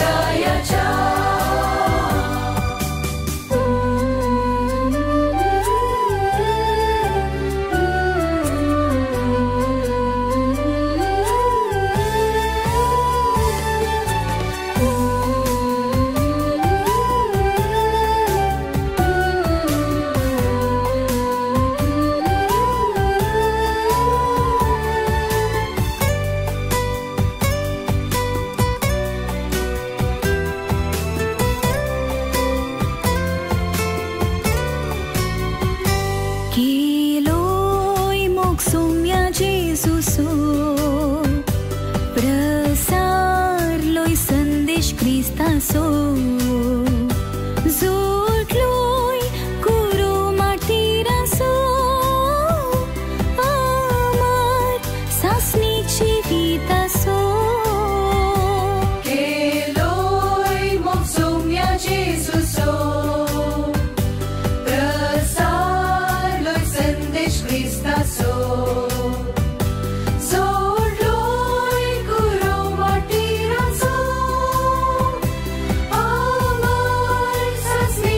गणरायाच्या. केलोय मोग सोम्या जेजूसो, प्रसारलोय संदेश क्रिस्तासो, जोडलोय कुरो मार्टिरासो, आमार सासणी जिवितासो. केलोय मोग सोम्या जेजूसो, प्रसारलोय संदेश क्रिस्तासो, जोडलोय कुरो मार्टिरासो, आमार सासणी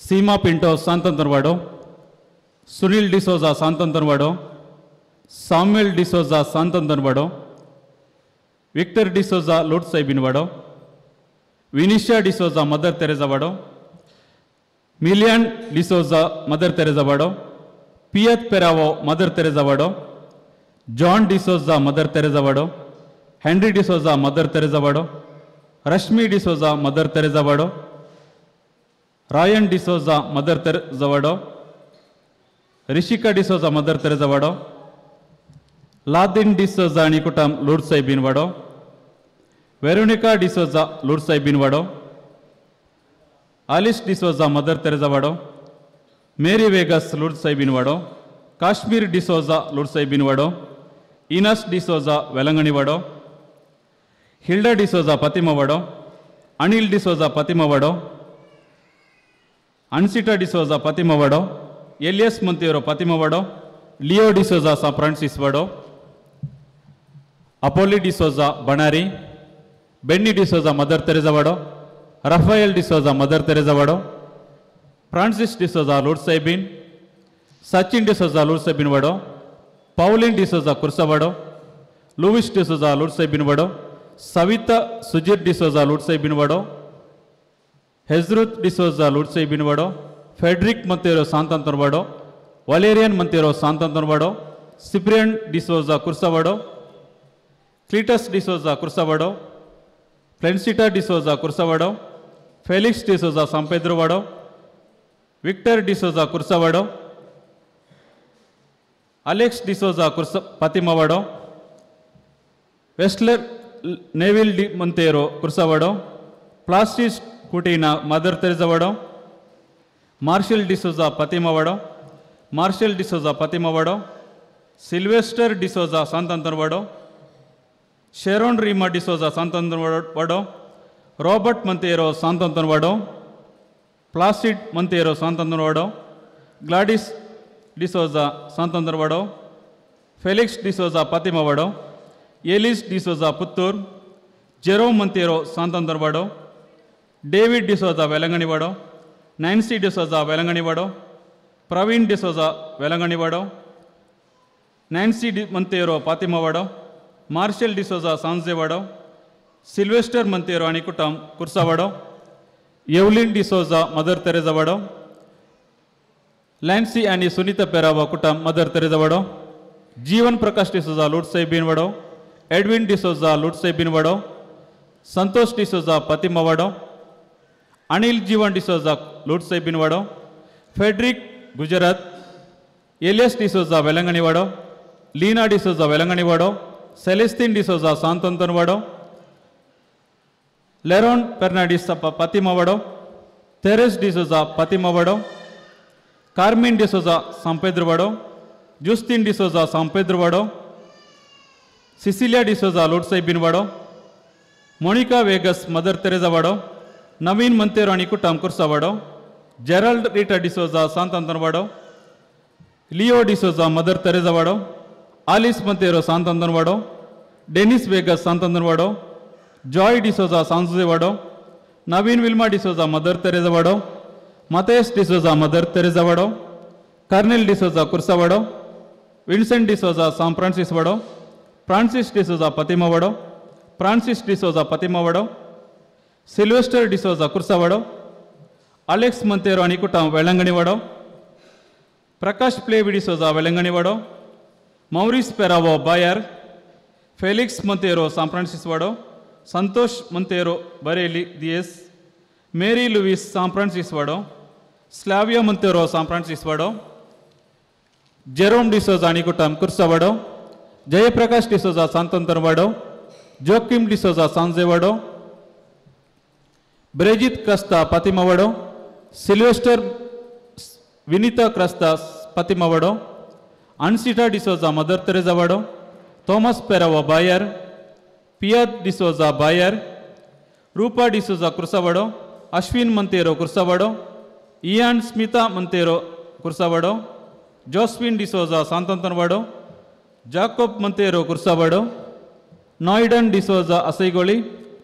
सीमा पिंटो सांतंतनवाडो, सुनील डिसोजा सांतंतनवाडो, साम्युएल डिसोजा सांतंतनवाडो, विक्टर डिसोजा लोट साहेबीनवाडो, विनिशा डिसोजा मदर तेरेजा वाडो, मिलियन डिसोजा मदर तेरेजा वाडो, पियत पेरावो मदर तेरेजा वाडो, जॉन डिसोजा मदर तेरेजा वाडो, हेनरी डिसोजा मदर तेरेजा वाडो, रश्मी डिसोजा मदर तेरेजा वाडो, रायन डिसोजा मदर तेरेजा वाडो, ऋषिका डिसोजा मदर तेरेजा वाडो, लादिन डिसोजा आनी कुटुंब लूर साहेबीन वाडो, वेरोनिका डिसोजा लूर साहेबीन वाडो, आलिस डिसोजा मदर तेरेजा वाडो, मेरी वेगस लूर साहेबीन वाडो, काश्मीर डिसोजा लूर साहेबीन वाडो, इनस डिसोजा वेलंगणी वाडो, हिल्डा डिसोजा पतिमा वाडो, अनिल डिसोजा पतिमा वाडो, अनसिटा डिसोजा पतिमा वाडो, एलियस मंतेरो पतिमा वाडो, लिओ डिसोजा सान फ्रांसिस वाडो, अपोली D'Souza बणारी, Benny D'Souza Mother Teresa वाडो, रफायल डिसोजा मदर तेरेजा वाडो, फ्रांसिस डिसोजा लूर साहेबीन, सचिन डिसोजा लूर साहेबीन वाडो, पावलिन डिसोजा कुर्सा वाडो, लुविस डिसोजा लूर साहेबीन वाडो, सविता सुजीत डिसोजा लूर साहेबीन वाडो, हेजरुत डिसोजा लूर साहेबीन वाडो, फेडरिक मंतेरो सांतंतन वाडो, वलेरियन मंतेरो सांतंतन वाडो, सिप्रियन डिसोजा कुर्सा वाडो, क्लीटस डिसोजा कुर्सा वाडो, फ्लेन्सिटा डिसोजा कुर्सा वाडो, फेलिक्स डिसोजा सांपेद्रो वाडो, विक्टर डिसोजा कुर्सा वाडो, अलेक्स डिसोजा कुर्सा पतिमा वाडो, वेस्लर नेविल डी मंतेरो कुर्सा वाडो, प्लास्टिस कुटीना मदर तेरेजा वाडो, मार्शल डिसोजा पतिमा वाडो, मार्शल डिसोजा पतिमा वाडो, सिल्वेस्टर डिसोजा सांतंतन वाडो, शेरोन रीमा डिसोजा सांतंतन वाडो, रॉबर्ट मंतेरो सांतंतन वाडो, प्लासिड मंतेरो सांतंतन वाडो, ग्लाडिस डिसोजा सांतंतन वाडो, फेलिक्स डिसोजा पतिमा वाडो, एलिस डिसोजा पुत्तूर, जेरोम मंतेरो सांतंतन वाडो, डेविड डिसोजा वेलंगणी वाडो, नॅन्सी डिसोजा वेलंगणी वाडो, प्रवीण डिसोजा वेलंगणी वाडो, नॅन्सी मंतेरो पातिमा वाडो, मार्शल डिसोजा सांजे वाडो, सिल्वेस्टर मंतेरो आनी कुटुंब कुर्सा वाडो, एवलिन डिसोजा मदर तेरेजा वाडो, लॅन्सी आनी सुनीता पेरावा कुटुंब मदर तेरेजा वाडो, जीवन प्रकाश डिसोजा लूट साहेबीन वाडो, एडविन डिसोजा लूट साहेबीन वाडो, संतोष डिसोजा पतिमा वाडो, अनिल जीवन डिसोजा लूट साहेबीन वाडो, फेडरिक गुजरात, एलियस डिसोजा वेलंगणी वाडो, लीना डिसोजा वेलंगणी वाडो, सेलेस्तीन डिसोजा सांतंतन वाडो, लेरोन फेर्नांडीस पतिमा वाडो, तेरेस डिसोजा पतिमा वाडो, कार्मिन डिसोजा सांपेद्र वाडो, जुस्तीन डिसोजा सांपेद्र वाडो, सिसिलिया डिसोजा लूट साहेबीन वाडो, मोनिका वेगस मदर तेरेजा वाडो, नवीन मंतेरो आनी कुटुंब कुर्सा वाडो, जेराल्ड रिटा डिसोजा सांतंतन वाडो, लिओ डिसोजा मदर तेरेजा वाडो, आलिस मंतेरो सांतंतन वाडो, डेनिस वेगस सांतंतन वाडो, जॉय डिसोजा सांजुजे वाडो, नवीन विल्मा डिसोजा मदर तेरेजा वाडो, मतेस डिसोजा मदर तेरेजा वाडो, कर्नेल डिसोजा कुर्सा वाडो, विन्सेंट डिसोजा सान फ्रांसिस वाडो, फ्रांसिस डिसोजा पतिमा वाडो, फ्रांसिस डिसोजा पतिमा वाडो, सिल्वेस्टर डिसोजा कुर्सा वाडो, अलेक्स मंतेरो आनी कुटुंब वेलंगणी वाडो, प्रकाश प्लेवी डिसोजा वेलंगणी वाडो, मौरिस पेरावो बायर, फेलिक्स मंतेरो सान फ्रांसिस वाडो, संतोष मंतेरो बरेली दियस, मेरी लुईस सान फ्रांसिस वाडो, स्लाविया मंतेरो सान फ्रांसिस वाडो, जेरोम डिसोजा आनी कुटुंब कुर्सा वाडो, जयप्रकाश डिसोजा सांतंतन वाडो, जोकीम डिसोजा सांजे वाडो, ब्रेजित क्रास्ता पातिमा वाडो, सिल्वेस्टर विनीता क्रास्ता पातिमा वाडो, अनसिटा डिसोजा मदर तेरेजा वाडो, Thomas Peravo Bayar, Piad D'Souza Bayar, Rupa D'Souza Kursawado, Ashwin Monteiro Kursawado, Ian Smita Monteiro Kursawado, Joswin D'Souza Santantanwado, Jacob Monteiro Kursawado, Noyden D'Souza Asaigoli,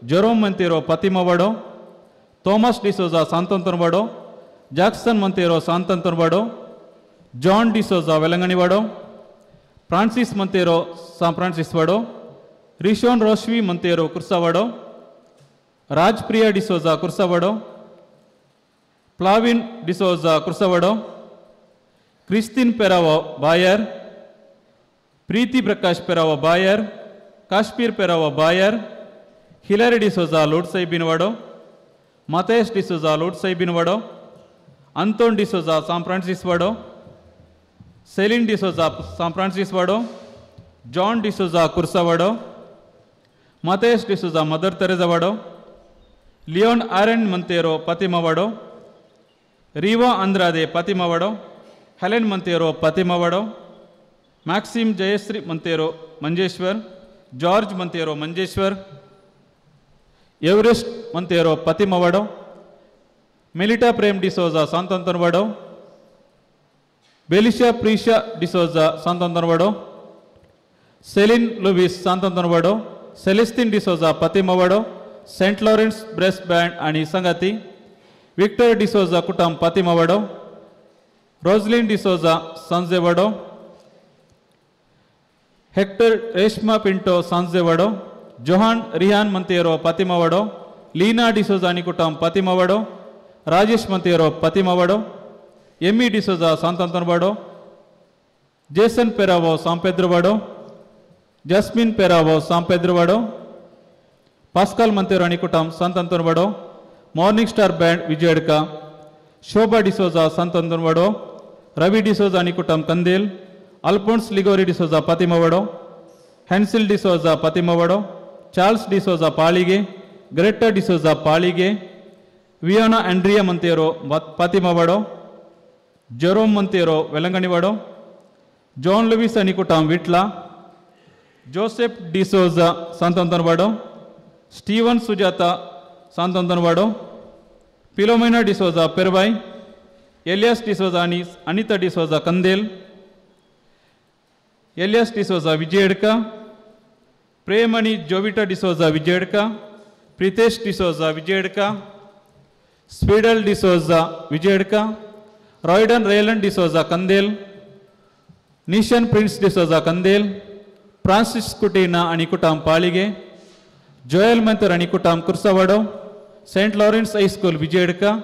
Jerome Monteiro Patimawado, Thomas D'Souza Santantanwado, Jackson Monteiro Santantanwado, John D'Souza Velanganiwado, Francis Monteiro San Franciswado, Rishon Roshvi Monteiro Kursawado, Rajpriya D'Souza Kursawado, Plavin D'Souza Kursawado, Christine Peravo Bayar, Preeti Prakash Peravo Bayar, Kashmir Peravo बायर, Hilary D'Souza Lotsaibinwado, Matesh D'Souza Lotsaibinwado, Anton D'Souza San Franciswado, Celine D'Souza San Franciswado, John D'Souza Kursawado, Matesh D'Souza Mother Terezawado, Leon Aaron Monteiro Patimawado, Riva Andrade Patimawado, Helen Monteiro Patimawado, Maxim Jayashree Monteiro Manjeshwar, George Monteiro Manjeshwar, Everest Monteiro Patimawado, Melita Prem D'Souza Santantanwado, Belisha Preesha D'Souza Santantanwado, Celine Luvis Santantanwado, Celestine D'Souza Patimawado, Saint Lawrence brass band आनी संगाती, विक्टर डिसोजा कुटुंब पतिमावाडो, रोजलिन डिसोजा सांजेवाडो, हेक्टर रेश्मा पिंटो सांजेवाडो, जोहान रिहान मंतेरो पतिमावाडो, लीना डिसोजा आनी कुटुंब पतिमावाडो, राजेश मंतेरो पतिमावाडो, एमी डिसोजा सांतंतनवाडो, जेसन पेरावो सांपेद्रवाडो, जस्मिन पेरावो सांपेद्रवाडो, पास्काल मंतेरो आनी कुटुंब Santantanwado, morning star band Vijayadka, Shobha D'Souza Santantanwado, Ravi D'Souza आनी कुटुंब कंदेल, अल्फोन्स लिगोरी डिसोजा पतिमावाडो, हेन्सिल डिसोजा पतिमावाडो, चार्ल्स डिसोजा पाळिगे, ग्रेटा डिसोजा पाळिगे, वियोना आंड्रिया मंतेरो पतिमावाडो, जेरोम मंतेरो वेलंगणीवाडो, जॉन लुवीस आनी कुटुंब विटला, जोसेफ डिसोजा सांतंतनवाडो, स्टीवन सुजाता सांतंतनवाडो, पिलोमेना डिसोजा पेरवाय, एलियास डिसोजा आनी अनिता डिसोजा कंदेल, एलियास डिसोजा विजयडका, प्रेम आनी जोविटा डिसोजा विजयडका, प्रितेश डिसोजा विजयडका, स्वीडल डिसोजा विजयडका, रॉयडन रेलन डिसोजा कंदेल, निशन प्रिन्स डिसोजा कंदेल, फ्रांसिस कुटीना आनी कुटुंब पाळिगे, जोयल मंतर आनी कुटुंब कुर्सावाडो, Saint Lawrence high school Vijayadka,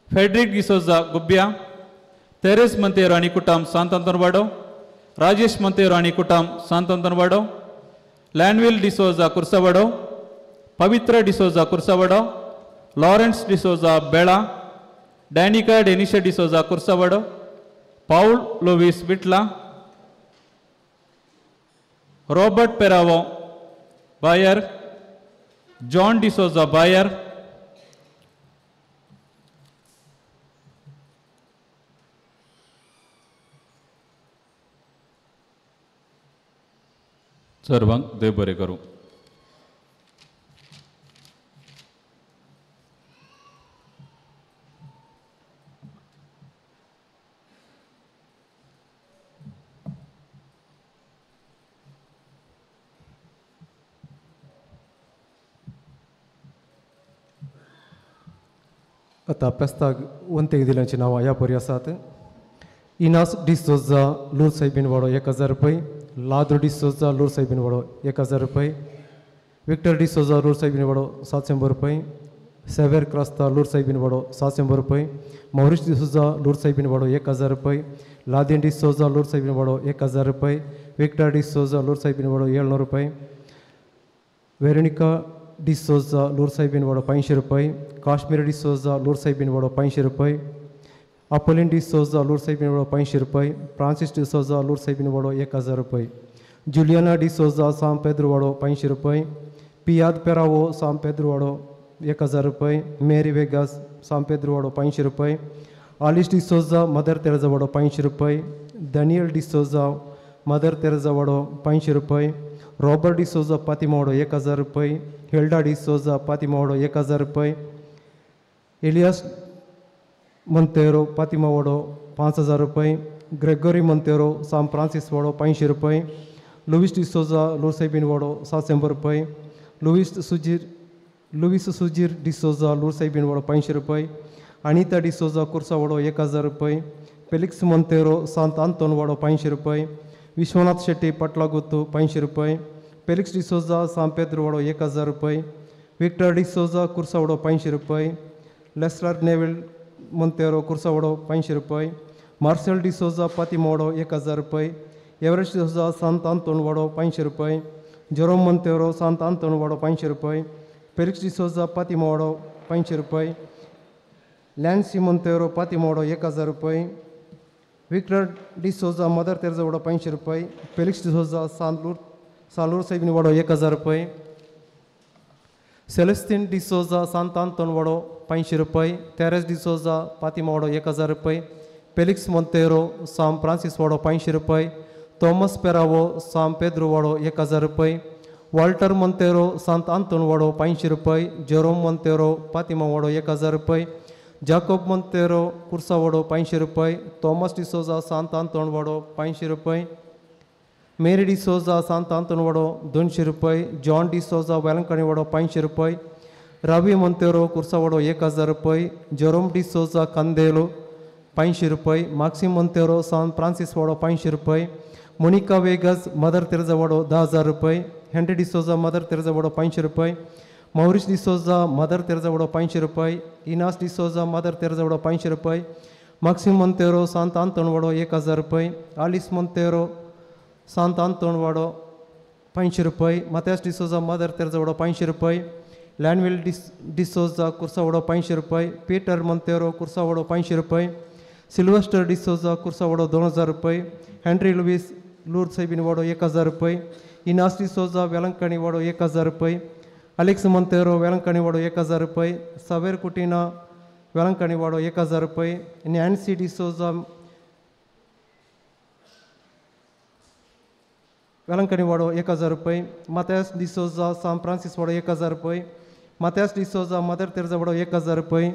Frederick D'Souza Gubbio, Therese Monteiro आनी कुटुंब सांतंतनवाडो, राजेश मंतेरो आनी कुटुंब सांतंतनवाडो, लॅनविल डिसोजा कुर्सावाडो, पवित्र डिसोजा कुर्सावाडो, लॉरेन्स डिसोजा बेळा, डॅनिका डेनिशा डिसोजा कुर्सावाडो, पाऊल लोवीस विटला, रॉबर्ट पेरावो बायर, जॉन डिसोजा बायर, सर्वांक देव बरें करूं. आतां पेस्ताक वंतेक दिल्यांची नांवां ह्या परी आसात. इनास डिसोजा लूर सायबीन वाडो 1000 रुपये, लाद्रो डिसोजा लूर सायबीन वाडो 1000 रुपये, विक्टर डिसोजा लूर सायबीन वाडो 700 रुपये, सेवेर क्रास्ता लूर सायबीन वाडो 700 रुपये, मॉरिस डिसोजा लूर सायबीन वाडो 1000 रुपये, लादेन डिसोजा लूर सायबीन वाडो 1000 रुपये, विक्टर डिसोजा लूर सायबीन वाडो 700 रुपये, वेरोनिका डिसोजा लूर सायबीन वाडो 500 रुपये, काश्मीर डिसोजा लूर सायबीन वाडो 500 रुपये, अपोलिन डिसोजा लूर सायबीन वाडो 500 रुपये, फ्रांसिस डिसोजा लूर सायबीन वाडो 1000 रुपये, जुलियाना डिसोजा सांन पेद्रो वाडो 500 रुपये, पियाद पेरावो सांन पेद्रो वाडो 1000 रुपये, मेरी वेगास सांन पेद्रो वाडो 500 रुपये, आलिस डिसोजा मदर तेरेजा वाडो 500 रुपये, डॅनियल डिसोजा मदर तेरेजा वाडो 500 रुपये, रॉबर्ट डिसोजा पातिमा वाडो 1000 रुपये, हिल्डा डिसोजा पातिमा वाडो 1000 रुपये, एलियास मंतेरो पातिमा वाडो 5000 रुपये, ग्रेगोरी मंतेरो सान फ्रांसिस वाडो 500 रुपये, लुईस डिसोजा लूर सायबीन वाडो 700 रुपये, लुईस सुजीर डिसोजा लूर सायबीन वाडो 500 रुपये, अनिता डिसोजा कुर्सावाडो 1000 रुपये, फेलिक्स मोंतेरो सांत आंतोन वाडो 500 रुपये, विश्वनाथ शेट्टी पटलागुत्तू 500 रुपये, फेलिक्स डिसोजा सांपेद्र वाडो 1000 रुपये, विक्टर डिसोजा कुर्सावाडो 500 रुपये, लेस्लर नेविल मोंतेरो कुर्सावाडो 500 रुपये, मार्सेल डिसोजा पातिमवाडो 1000 रुपये, एवरेस्ट डिसोजा सांत आंतोन वाडो 500 रुपये, जेरोम मोंतेरो सांत आंतोन वाडो 500 रुपये, फेलिक्स डिसोजा पातिमवाडो 500 रुपये, लॅन्सी मोंतेरो पातिमवाडो 1000 रुपये, विक्टर डिसोजा मदर तेरेजा वाडो 500 रुपये, फेलिक्स डिसोजा सालूर साहेबनी वाडो 1000 रुपये, सेलेस्तीन डिसोजा सांत आंतोन वाडो 500 रुपये, तेरेस डिसोजा पातिमा वाडो 1000 रुपये, फेलिक्स मोंतेरो साम फ्रांसीस वाडो 500 रुपये, थॉमस पेरावो साम पेद्रो वाडो 1000 रुपये, वाल्टर मोंतेरो सांत आंतोन वाडो 500 रुपये, जेरोम मोंतेरो पातिमा वाडो 1000 रुपये, जाकोब मोंतेरो कुर्सा वाडो 500 रुपये, थॉमस डिसोजा सांत आंतोन वाडो 500 रुपये, मेरी डिसोजा सांत आंतोन वाडो 200 रुपये, जॉन डिसोजा वेलंकणी वाडो 500 रुपये, रवी मोंतेरो कुर्सा वाडो 1000 रुपये, जेरोम डिसोजा कंदेलो 500 रुपये, माक्सिम मोंतेरो सान फ्रांसीस वाडो 500 रुपये, मोनिका वेगस मदर तेरेजा वाडो 10,000 रुपये, हेनरी डिसोजा मदर तेरेजा वाडो 500 रुपये, मौरिस डिसोजा मदर तेरेजा वाडो 500 रुपये, इनास डिसोजा मदर तेरेजा वाडो 500 रुपये, माक्सिम मोंतेरो सांत आंतोन वाडो 1000 रुपये, आलिस मोंतेरो सांत आंतोन वाडो 500 रुपये, मत्यास डिसोजा मदर तेरेजा वाडो 500 रुपये, लॅनविल डिसोजा कुर्सा वाडो 500 रुपये, पीटर मोंतेरो कुर्सा वाडो 500 रुपये, सिल्वेस्टर डिसोजा कुर्सा वाडो 2000 रुपये, हेनरी लुईस लूर साहेबीन वाडो 1000 रुपये, इनास डिसोजा वेलंकणी वाडो 1000 रुपये, अलेक्स मोंतेरो वेलंकणी वाडो 1000 रुपये, सवेर कुटीना वेलंकणी वाडो 1000 रुपये, नॅन्सी डिसोजा वेलंकणी वाडो 1000 रुपये, मत्यास डिसोजा सान फ्रांसीस वाडो 1000 रुपये, मत्यास डिसोजा मदर तेरेजा वाडो 1000 रुपये,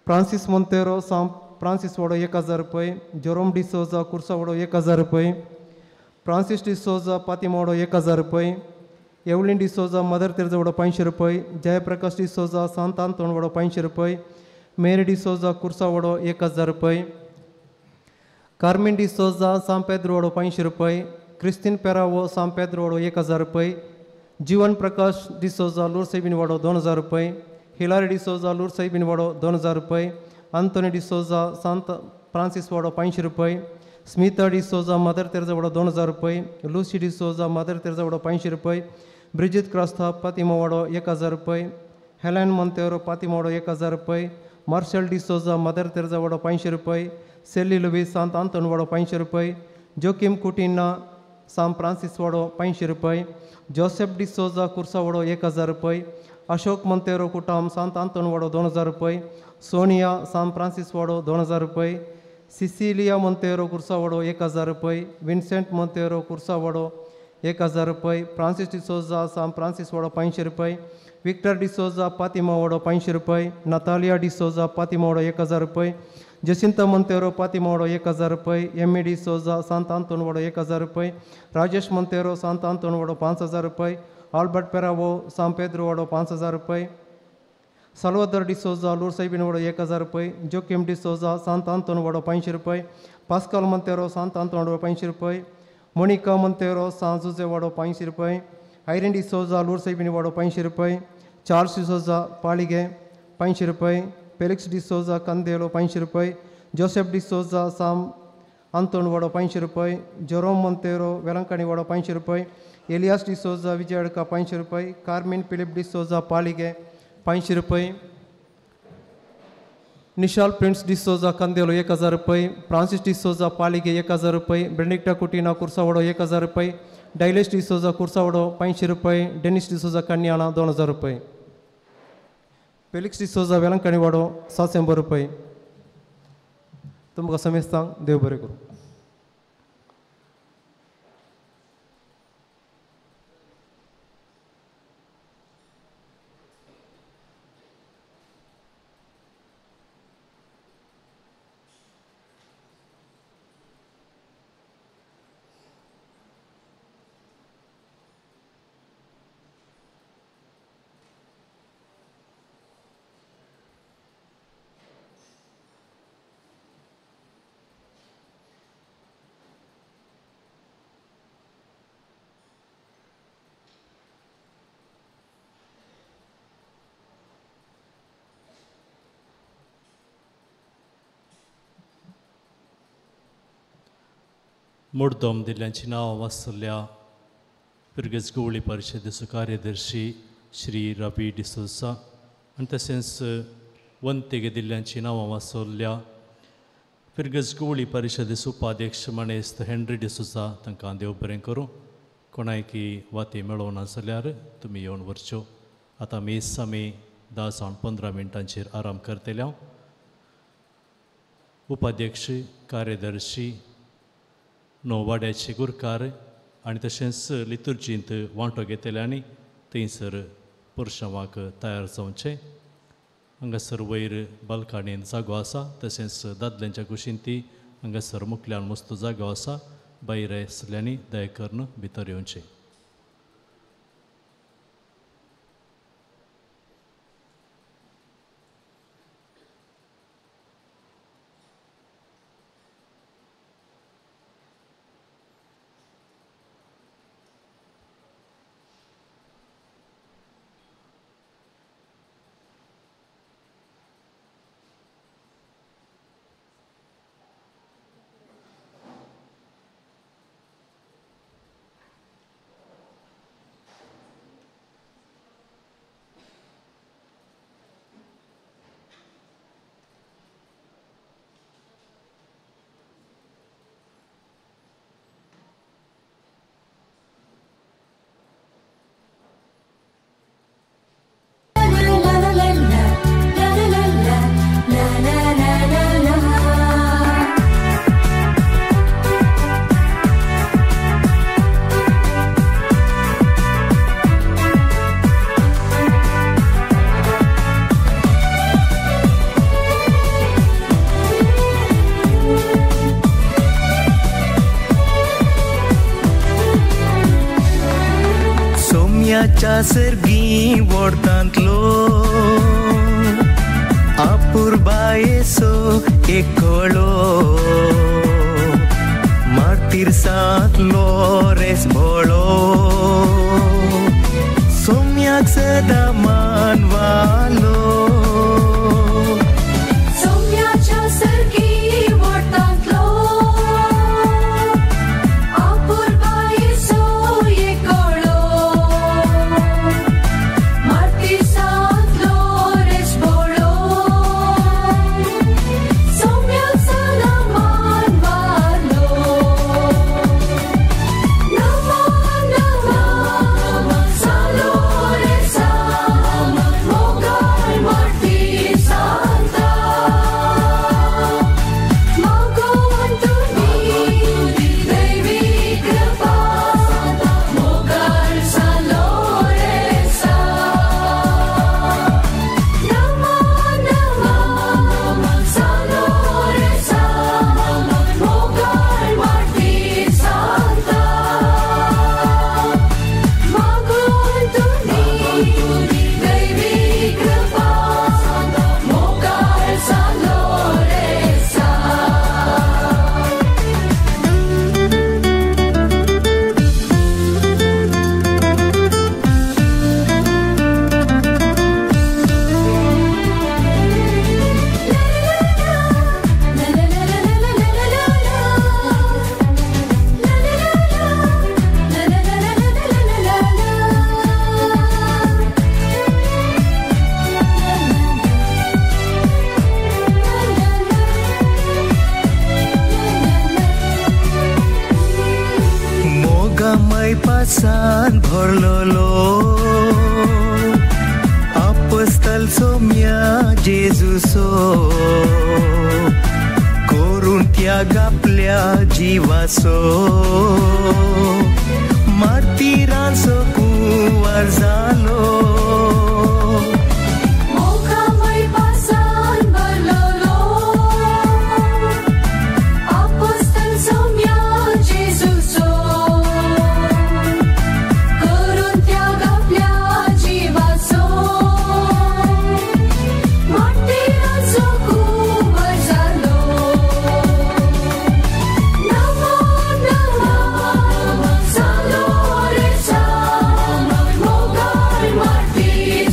फ्रांसीस मोंतेरो सान फ्रांसीस वाडो 1000 रुपये, जेरोम डिसोजा कुर्सा वाडो 1000 रुपये, फ्रांसीस डिसोजा पातिमा वाडो 1000 रुपये, एवलिन डिसोजा मदर तेरेजा वाडो 500 रुपये, जयप्रकाश डिसोजा सांत आंतोन वाडो 500 रुपये, मेरी डिसोजा कुर्सा वाडो 1000 रुपये, कार्मिन डिसोजा सान पेद्रो वाडो 500 रुपये, क्रिस्तीन पेरावो सान पेद्रो वाडो 1000 रुपये, जीवन प्रकाश डिसोजा लूर साहेबीन वाडो 2000 रुपये, हिलारी डिसोजा लूर साहेबीन वाडो 2000 रुपये, अंतोनी डिसोजा सांत फ्रांसीस वाडो 500 रुपये, स्मिता डिसोजा मदर तेरेजा वाडो 2000 रुपये, लुसी डिसोजा मदर तेरेजा वाडो 500 रुपये, ब्रिजित क्रास्ता पातिमा वाडो 1000 रुपये, हेलेन मोंतेरो पातिमा वाडो 1000 रुपये, मार्शल डिसोजा मदर तेरेजा वाडो 500 रुपये, सेली लुईस सांत आंतोन वाडो 500 रुपये, जोकिम कुटीना सान फ्रांसीस वाडो 500 रुपये, जोसेफ डिसोजा कुर्सा वाडो 1000 रुपये, अशोक मोंतेरो कुटाम सांत आंतोन वाडो 2000 रुपये, सोनिया सान फ्रांसीस वाडो 2000 रुपये, सिसिलिया मोंतेरो कुर्सा वाडो 1000 रुपये, विन्सेंट मोंतेरो कुर्सा वाडो 1000 रुपये, फ्रांसीस डिसोजा सान फ्रांसीस वाडो 500 रुपये, विक्टर डिसोजा पातिमा वाडो 500 रुपये, नतालिया डिसोजा पातिमा वाडो 1000 रुपये, जसिंता मोंतेरो पातिमा वाडो 1000 रुपये, एम ए डिसोजा सांत आंतोन वाडो 1000 रुपये, राजेश मोंतेरो सांत आंतोन वाडो 5000 रुपये, आल्बर्ट पेरावो सान पेद्रो वाडो 5000 रुपये, साल्वादोर डिसोजा लूर साहेबीन वाडो 1000 रुपये, जोकिम डिसोजा सांत आंतोन वाडो 500 रुपये, पास्कल मोंतेरो सांत आंतोन वाडो 500 रुपये, मोनिका मोंतेरो सान जुजे वाडो 500 रुपये, आयरिन डिसोजा लूर साहेबीन वाडो 500 रुपये, चार्ल्स डिसोजा पालिगे 500 रुपये, फेलिक्स डिसोजा कंदेलो 500 रुपये, जोसेफ डिसोजा साम आंतोन वाडो 500 रुपये, जेरोम मोंतेरो वेलंकणी वाडो 500 रुपये, एलियास डिसोजा विजयडका 500 रुपये, कार्मिन फिलिप डिसोजा पालिगे 500 रुपये, निशाल प्रिंस डिसोजा कंदेलो 1000 रुपये, फ्रांसिस डिसोजा पालिगे 1000 रुपये, बेनेडिक्टा कुटीना कुर्सावाडो 1000 रुपये, डायलेस डिसोजा कुर्सावाडो 500 रुपये, डेनिस डिसोजा कन्याणा 2000 रुपये, फेलिक्स डिसोजा वेलंकणी वाडो 700 रुपये। तुमकां समेस्तांक देव बरें करूं। मुड्डोम दिल्ल्यांची नांवां वाचतल्या पिरगेज गोवळी परिशदेचो कार्यदर्शी श्री रवी डिसोजा आनी तशेंच वंतेगे दिल्ल्यांची नांवां वाचवल्ल्या फिरगज गोवळी परिशदेचो उपाध्यक्ष मानेस्त हेनरी डिसोजा तांकां देव बरें करूं. कोणायकी वाती मेळोवना जाल्यार तुमी येवन व्हरच्यो. आतां मीस आमी 10 जावन 15 मिनटांचेर आराम करतले. उपाध्यक्ष, कार्यदर्शी, णव वाड्याचे गुरकार आनी तशेंच लितुर्जींत वांटो घेतल्यांनी थंयसर पुरशांवाक तयार जावचें. हांगासर वयर बालकाणेन जागो आसा, तशेंच दादल्यांच्या कुशीन ती हांगासर मुखल्यान मस्त जागो आसा. भायर आसल्यांनी दया करून भितर येवचें. सोम्याच्या सर्गी वोडतांतलो अपुरबायेचो एकळो मार्तीर सांतलो रेस भोळो सोम्याक सदां मानवालो. सोम्याच्या सर्गी वोडतांतलो अपुरबायेचो एकळो मार्तीर सांतलो रेस भोळो सोम्याक सदां मानवालो. नमो नमो सालो रेसा मोगाळ मार्तीर सांता मागोवंतुनी दैवी कृपा मोगाळ सालो रेसा. नमो नमो सालो रेसा मोगाळ मार्तीर सांता मागोवंतुनी दैवी कृपा मोगाळ सालो रेसा. मोगामय पासान भरलोलो आपस्तल सोम्या जेजूसो करून त्याग आपल्या जिवासो मार्तीरांचो कुंवर जालो. मोगामय पासान भरलोलो आपोस्तल सोम्या जेजूसो करून त्याग आपल्या जिवासो मार्तीरांचो कुंवर जालो. नमो नमो सालो रेसा मोगाळ मार्तीर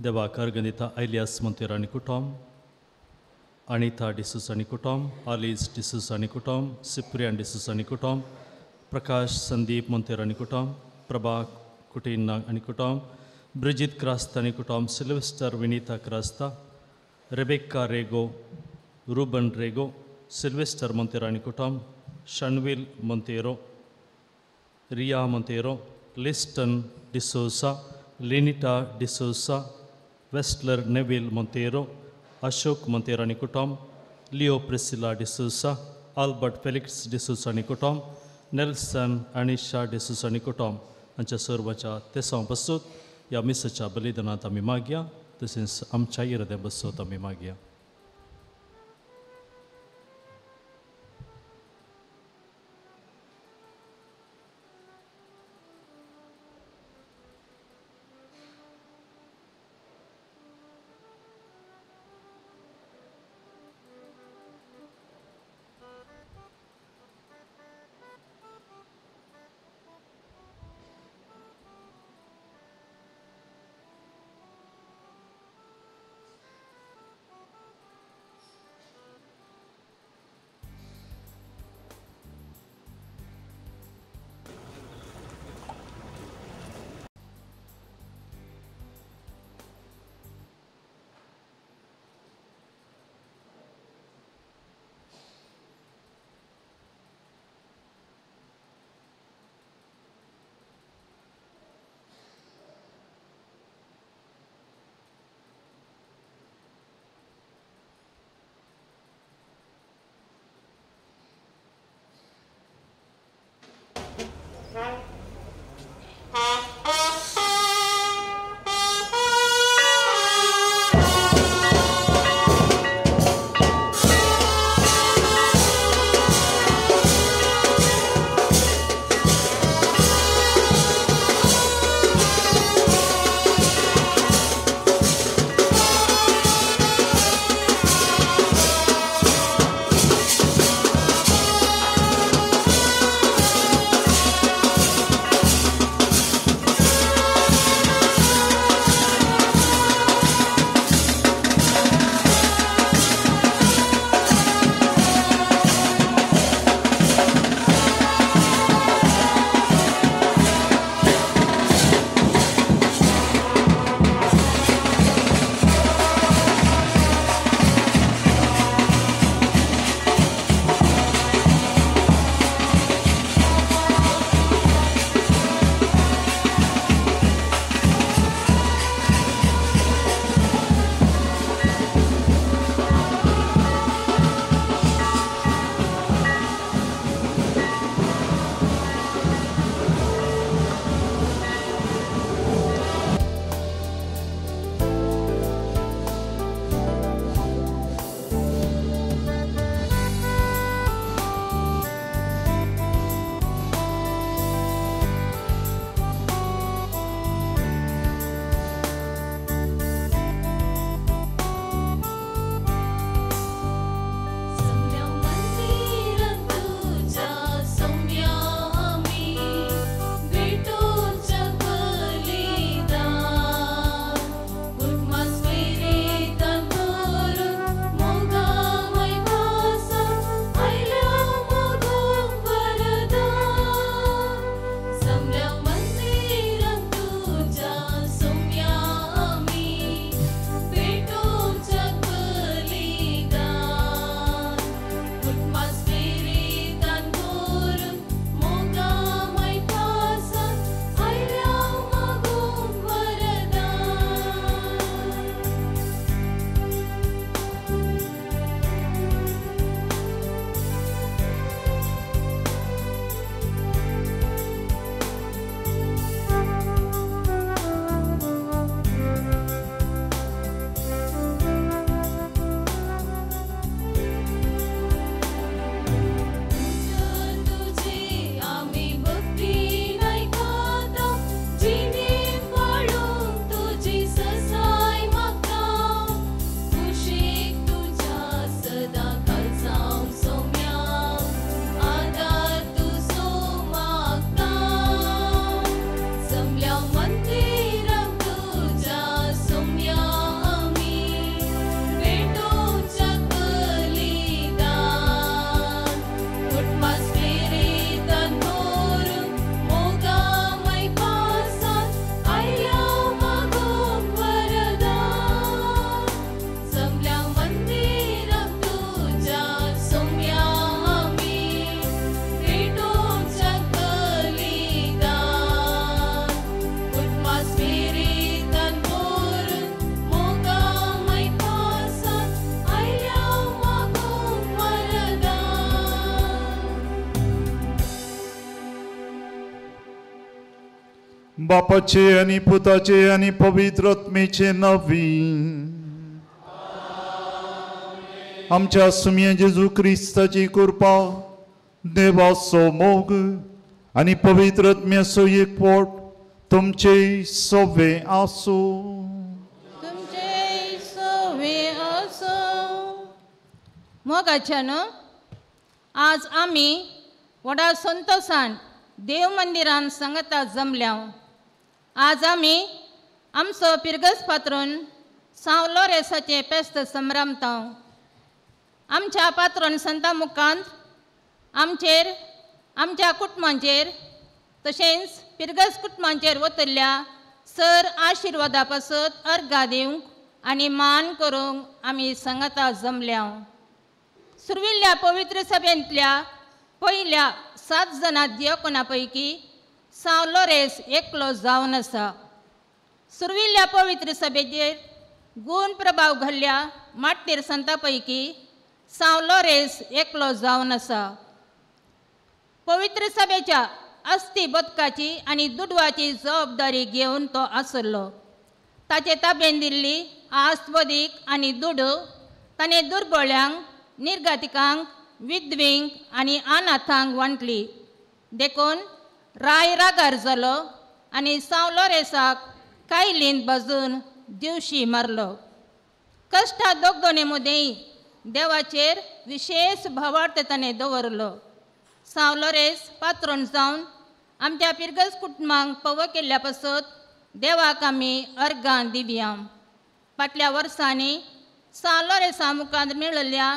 देवाक अर्घ दिता आयलियास मोंतेर आनी कुटुंब, अनिता डिसूस आनी कुटुंब, आलीज डिसूस आनी कुटुंब, सिप्रियान डिसूस आनी कुटुंब, प्रकाश संदीप मोंतेर आनी कुटुंब, प्रभा कुटीन आनी कुटुंब, ब्रिजीत क्रास्ता आनी कुटुंब, Sylvester Vinita Crasta, Rebecca Rego, Ruben Rego, Sylvester Monteiro आनी कुटुंब, Shanvil Monteiro, Riya Monteiro, Liston D'Souza, Linita D'Souza, Westler Neville Monteiro, Ashok Monteiro आनी कुटुंब, Leo Priscilla D'Souza, Albert Felix D'Souza आनी कुटुंब, नेल्सन अनिशा डिसोसा आनी कुटुंब हांच्या सर्वांच्या तेसांव बसूत ह्या मिसाच्या बलिदानांत आमी मागया, तशेंच आमच्या इराद्या बसूत आमी मागया. बापाचे आनी पुताचे आनी पवित्र आत्मेचे नांवी. आमच्या सुम्या जेजू क्रिस्ताची कृपा, देवाचो मोग आनी पवित्र आत्म्याचो एकवट तुमचे सवे आसूं. तुमचे सवे आसूं. मोगाच्यान आज आमी व्हडा संतोशान देव मंदिरान सांगता जमल्या. आज आमी आमचो पिरगस पात्रोन सांव लोरेसाचें पेस्त संभ्रमता. आमच्या पात्रोन संता मुखांत आमचेर, आमच्या कुटुंबांचेर तशेंच पिरगस कुटुंबांचेर वतल्या सर आशिर्वादा पासत अर्घा दिवंक आनी मान करूंक आमी सांगता जमल्या. सुर्विल्ल्या पवित्र सभेंतल्या पयल्या 7 जाणां दियकोना पैकी सांव लोरेस एकलो जावन आसा. सुर्विल्ल्या पवित्र सभेचेर गुण प्रभाव घाल्ल्या माट्टीर संता पैकी सांव लोरेस एकलो जावन आसा. पवित्र सभेच्या अस्थी बदकाची आनी दुडवाची जबाबदारी घेवन तो आसलो. ताचे ताबेन दिल्ली आस्त बदीक आनी दुडू ताणें दुर्बळ्यांक, निर्गातिकांक, विधवींक आनी अनाथांक वांटली. देखून राय रागार जालो आनी सांव लोरेसाक कायलींत भाजून दिवशी मारलो. कश्टा दोगदोने मदीं देवाचेर विशेष भावार्थ ताणें दवरलो. सांव लोरेस पात्रोन जावन आमच्या पिरगस कुटुंबांक पव केल्ल्या पासत देवाक आमी अर्गां दिवया. फाटल्या वर्सांनी सांव लोरेसा मुखार मेळिल्ल्या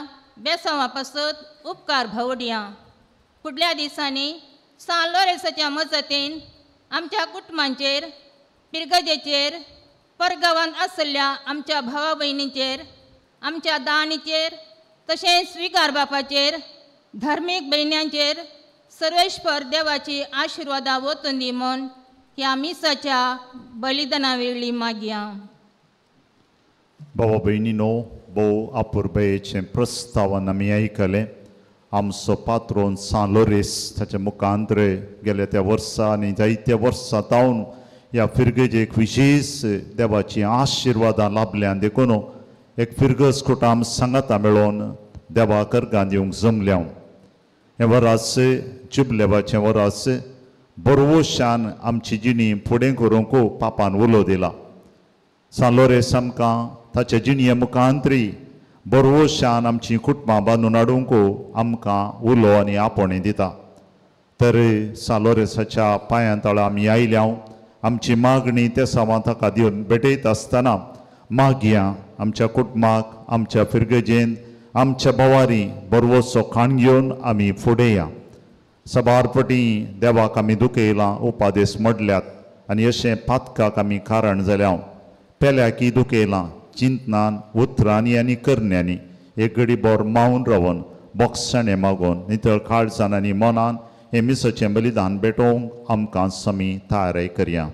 बेसांवा पासत उपकार भावडया. फुडल्या दिसांनी सांव लोरेसाच्या मजतीन आमच्या कुटुंबांचेर, पिरगजेचेर, परगांवांत आशिल्ल्या आमच्या भावा भयणींचेर, आमच्या दानीचेर तशेंच स्विकार बापाचेर, धार्मीक भयण्यांचेर सर्वेश्वर देवाची आशिर्वादां वतून दी म्हूण ह्या मिसाच्या बलिदाना वेळी मागया. बाबा भयणीनो, भोव अपुरबायेचें प्रस्तावन आमी आयकलें. आमचो पात्रोन सांव लोरेस ताच्या मुखांतर गेल्या त्या वर्सा आनी जायत्या वर्सां तावन ह्या फिरगेजेक विशेश देवाचीं आशिर्वादां लाभल्यान देखून एक फिरगज कुटाम सांगाता मेळोवन देवाक अर्गां दिवंक जमल्या. हें वरास जुबलेवाचें वरास बरवशान आमची जिणी फुडें करूंक पापान उलो दिला. सांव लोरेस आमकां ताच्या जिणये मुखांतरी बरवशान आमची कुटुंबां बांदून हाडूंक आमकां उलो आनी आपोवणें दिता. तर सांव लोरेसाच्या पांयां तळा आमी आयल्या. आमची मागणी त्या सावां ताका दिवन भेटयत आसतना मागया आमच्या कुटुंबाक, आमच्या फिरगजेन, आमच्या भवारी बरवसो खाण घेवन आमी फुडें या. सबार पटी देवाक आमी दुखयलां, उपादेस मोडल्यात आनी अशें पातकाक आमी कारण जाल्या. पेल्याकी दुखयलां चिंतनान, उतरांनी आनी करण्यांनी. एक घडी बोर मावन रावन बोगसाणें मागून नितळ काळजान आनी मनान हें मिसाचें बलिदान भेटोवंक आमकां समी तयारी करया.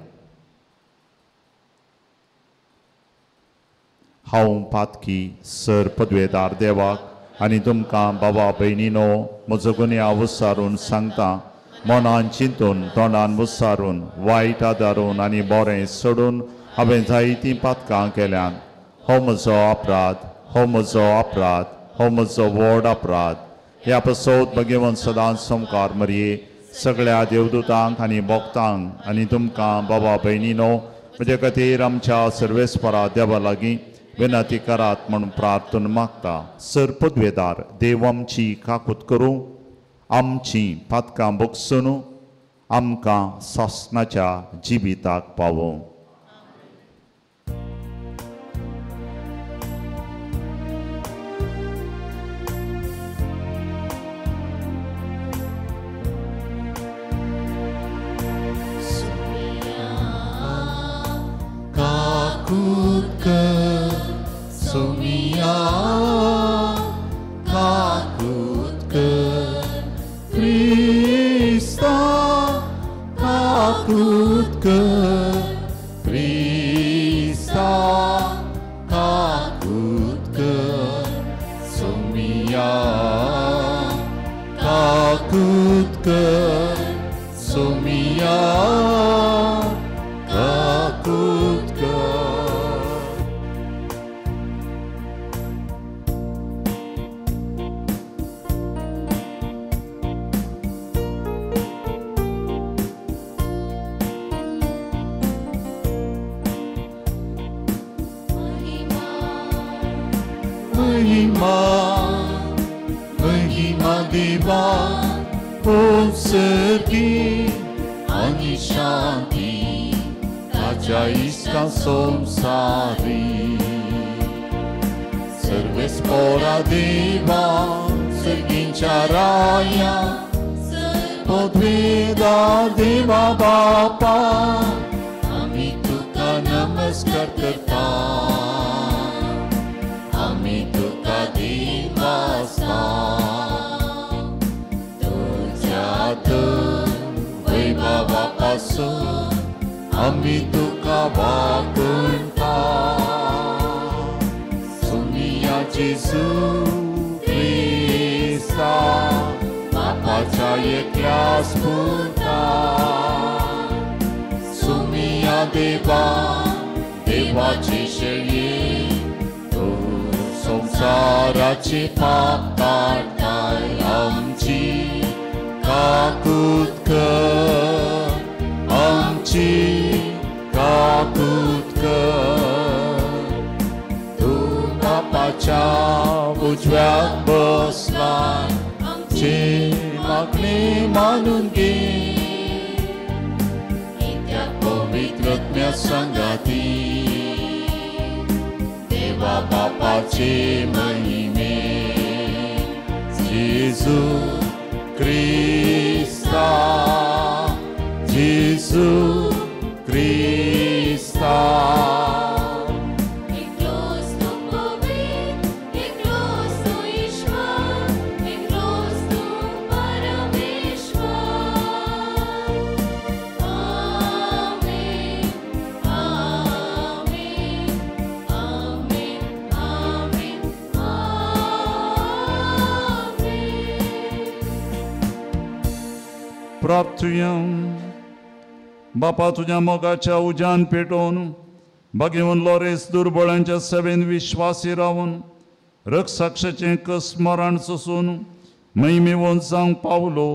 हांव पातकी सर पदवेदार देवाक आनी तुमकां बाबा भयणीनो म्हजो गुन्यांव विचारून सांगता. मनान चिंतून, तोंडान विचारून, वायट आदारून आनी बरें सोडून हांवें जायतीं पातकां केल्यात. हो म्हजो अपराध, हो म्हजो अपराध, हो म्हजो व्हड अपराध. ह्या पसोत भगवंत सदांच संकार मरये सगळ्या देवदूतांक आनी भक्तांक आनी तुमकां बाबा भयणीनो म्हजे खातीर आमच्या सर्वेस्परा देवा लागीं विनंती करात म्हूण प्रार्थना मागता. सर पदवेदार देव आमची काकूत करूं, आमची पातकां भोगसून आमकां सासणाच्या जिविताक पावोवं. Somiya kakut kar, Krista kakut kar, Krista kakut kar, Somiya kakut kar, Somiya महिमा महिमा देवा पोसर्गी आनी शांती ताच्या इश्टा संवसारी सर्वेस्पोरा देवा सर्गींच्या राया पदवेदा देवा बापा आमी तुका नमस्कार करता आमी तुका दिवासा तुझ्यात वैभवा पासून आमी तुका वाकुणता सुमिया जेजू क्रिस्ता बापाच्या एकल्या स्फुर्ता सुमिया देवा देवाची शेळये तूं संवसाराचे पाप काडटाय आमची काकूत कर आमची काकूत कर तूं बापाच्या उजव्याक बसलाय आमचे मागणे मानून घे कित्याक पवित्र आत्म्या सांगाती देवा बापाचे महिमे जेजू क्रिस्ता जेजू क्रिस्ता प्राप्तुया बापा तुज्या मोगाच्या उज्यान पेटोवन भाग्यवन लॉरेस दुर्बळांच्या सेवेन विश्वासी रावन रक्षाक्षाचें कस्मरण सोसून महिमेवन जावंक पावलो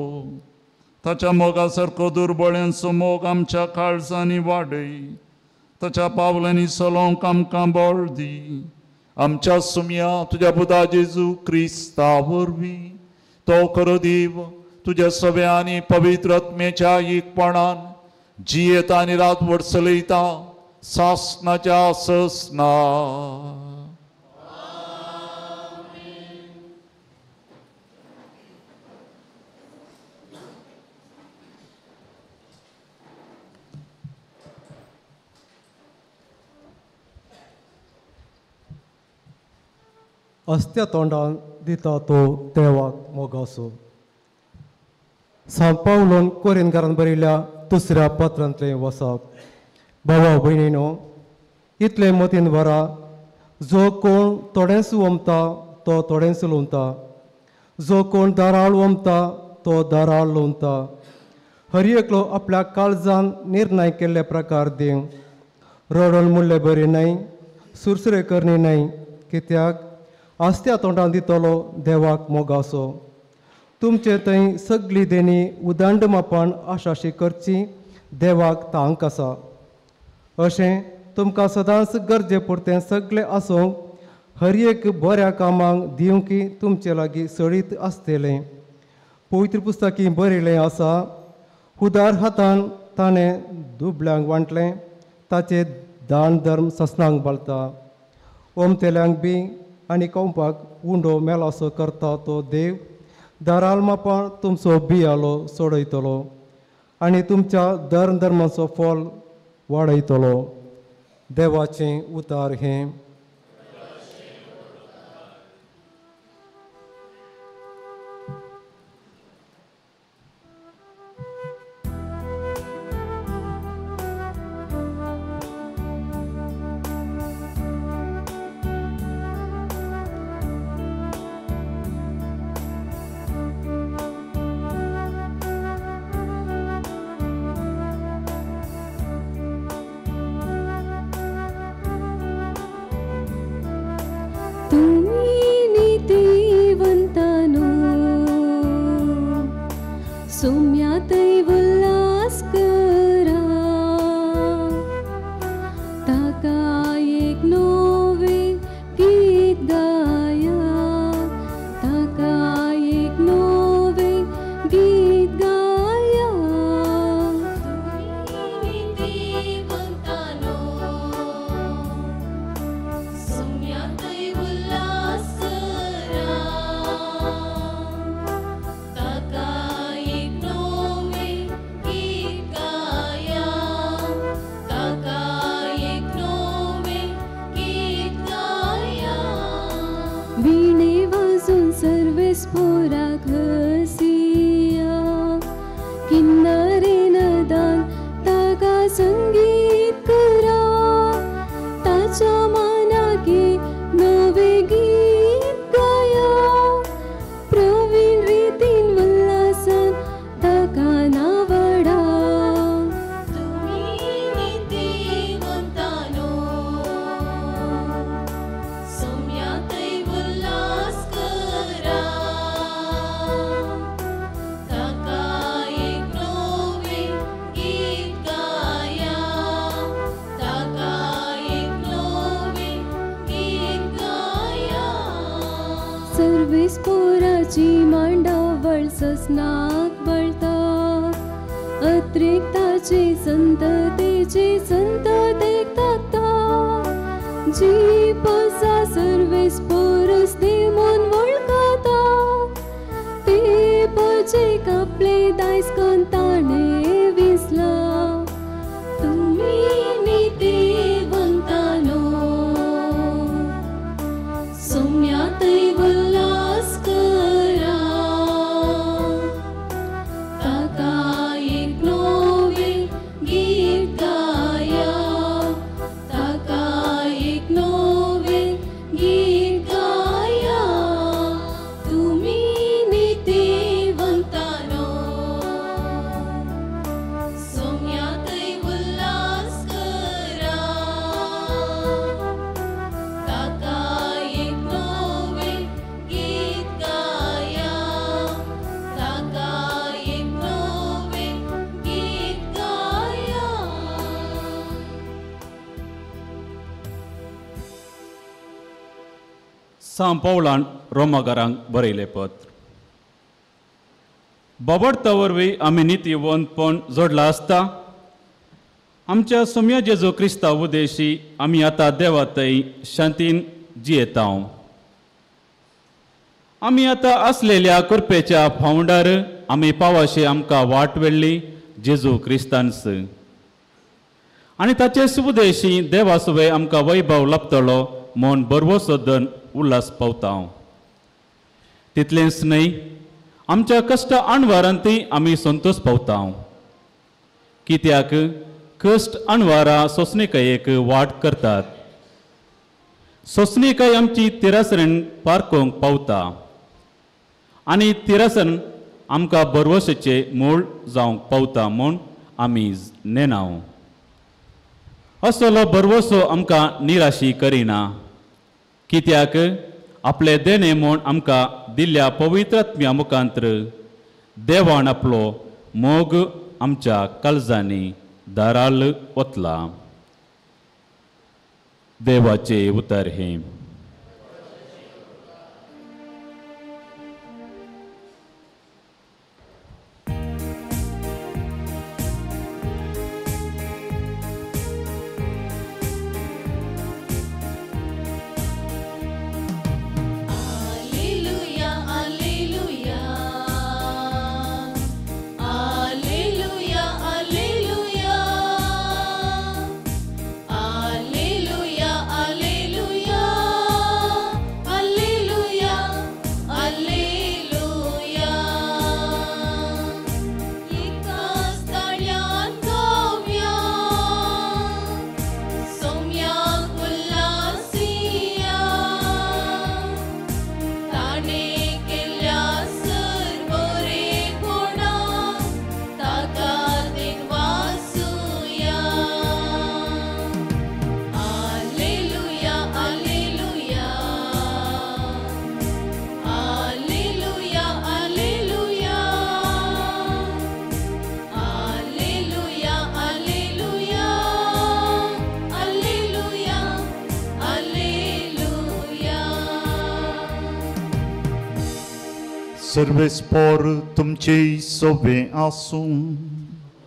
ताच्या मोगा सारको दुर्बळ्यांचो मोग आमच्या काळजांनी वाडय ताच्या पावलांनी चलोवंक आमकां बळ दी आमच्या सुमया तुज्या पुता जेजू क्रिस्ता वरवीं तो खरो देव तुज्या सव्या आनी पवित्र आत्म्याच्या एकपणान जियेता आनी रात वडसलयता सासनाच्या ससना. अस्त्या तोंडान दिता तो देवाक मोगासो. सांव पावलोन कोरिनकारान बरयल्या दुसऱ्या पत्रांतलें वसाप. भावा भयणीनो, इतलें मतीन वरा, जो कोण थोडेंच वमता तो थोडेंच लुवता, जो कोण दाराळ वमता तो दाराळ लुवता. हर एकलो आपल्या काळजान निर्णय केल्ले प्रकार दिवं. रडोन म्हणलें बरें न्हय, सुरसुरे करणी न्हय, कित्याक आस्त्या तोंडान दितलो देवाक मोगासो. तुमचे थंय सगळी देणी उदंड मापान आशाशी करची देवाक तांक आसा. अशें तुमकां सदांच गरजे पुरतें सगळें आसूंक हर एक बऱ्या कामांक दिवंकी तुमचे लागीं सळीत आसतलें. पवित्र पुस्तकी बरयलें आसा, उदार हातान ताणें दुबल्यांक वांटलें, ताचे दान धर्म ससनांक बालता. ओमतेल्यांक बी आनी कोंपाक उंडो मेलासो करता तो देव दाराल मापान तुमचो बियालो सोडयतलो आनी तुमच्या धर्म धर्माचो फल वाडयतलो. देवाचें उतार हें. संगीत करा, ताच्या मानागे नवे गीत गाया. प्रवीण रितीन उल्हासान ताका नावडा. तुमी नितीवंतानो, सोम्यातय उल्हास करा, ताका एक नवे गीत गाया, ताका एक नवे गीत गाया. सर्वेस पोराची मांडावळ ससनाक बळता, अत्रिक्ताची संततेची संततेक ताकता. जी पसा सर्वेस पोरस देमून वळखता, ते पचे कपले दायज कोन ताणें विसला. तुमी नितीवंतानो, सोम्यातय उल्हास करा, ताका एक नवे गीत गाया, ताका एक नवे गीत गाया. तुमी नितीवंतानो, सोम्यातय उल्हास करा, ताका एक नवे गीत गाया, ताका एक नवे गीत गाया. सांव पावलान रोमागारांक बरयलें पत्र. बाबडता वरवीं आमी नितीवंतपण जोडलां आसता. आमच्या सोम्या जेजू क्रिस्ता उदेशी आमी आतां देवा थंय शांतीन जियेता. आमी आतां आसलेल्या कृपेच्या फावंडार आमी पावाशी आमकां वाट वेडली जेजू क्रिस्तांस, आनी ताचे सुदेशी देवा सुवे आमकां वैभव लाभतलो म्हूण बरवसो धन उल्हास पावता. तितलेंच न्हय, आमच्या कश्ट अणवारांतय आमी संतोश पावता. कित्याक कश्ट अणवारां सोंसणीकायेक वाट करतात. सोंसणीकाय आमची तिरासरण पारकोंक पावता आनी तिरासन आमकां बरवशेचें मूळ जावंक पावता म्हूण आमी नेणाव. असलो बरवसो आमकां निराशी करिना, कित्याक आपले देणे म्हूण आमकां दिल्ल्या पवित्र आत्म्या मुखांत्र देवान आपलो मोग आमच्या काळजांनी दाराल वतला. देवाचे उतर हें. Alleluia, alleluia, alleluia, alleluia, alleluia, alleluia, alleluia, alleluia. एकाच ताळ्यान गावया, सोम्याक उल्हासिया, ताणे केल्या सर्व रे गुणा, ताका दिनवासुया. Alleluia, alleluia, alleluia, alleluia, alleluia, alleluia, alleluia, alleluia. Sarves पोर तुमचे सोबे आसूं.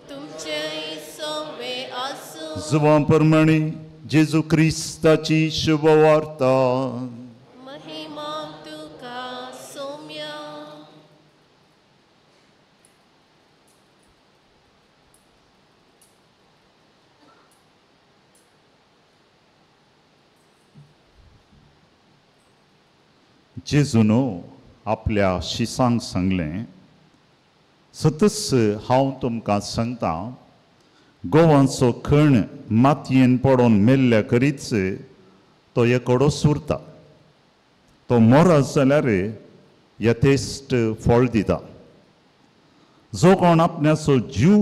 तुमचे सोवे आसूं. जुवां प्रमाणे जेजू क्रिस्ताची शुभवार्ता. महिमा तुका सोम्या. जेजून आपल्या शिसांक सांगलें, सतच हांव तुमकां सांगता, गोवांचो खण मातयेन पडोन मेल्ल्या करीच तो एकोडोच उरता. तो मोरत जाल्यार यथेश्ट फळ दिता. जो कोण आपणाचो जीव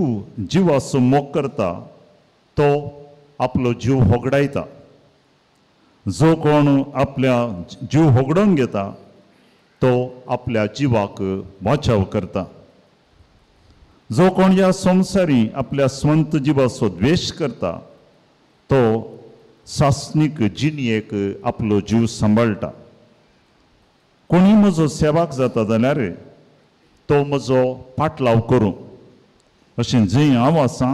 जिवाचो मोग करता तो आपलो जीव होगडायता. जो कोण आपल्या जीव होगडोवन घेता तो आपल्या जिवाक वाचाव करता. जो कोण ह्या संवसारी आपल्या स्वंत जिवाचो द्वेश करता तो सासणीक जिणयेक आपलो जीव सांबाळटा. कोणी म्हजो सेवाक जाता जाल्यार तो म्हजो पाटलाव करूं अशें जंय हांव आसा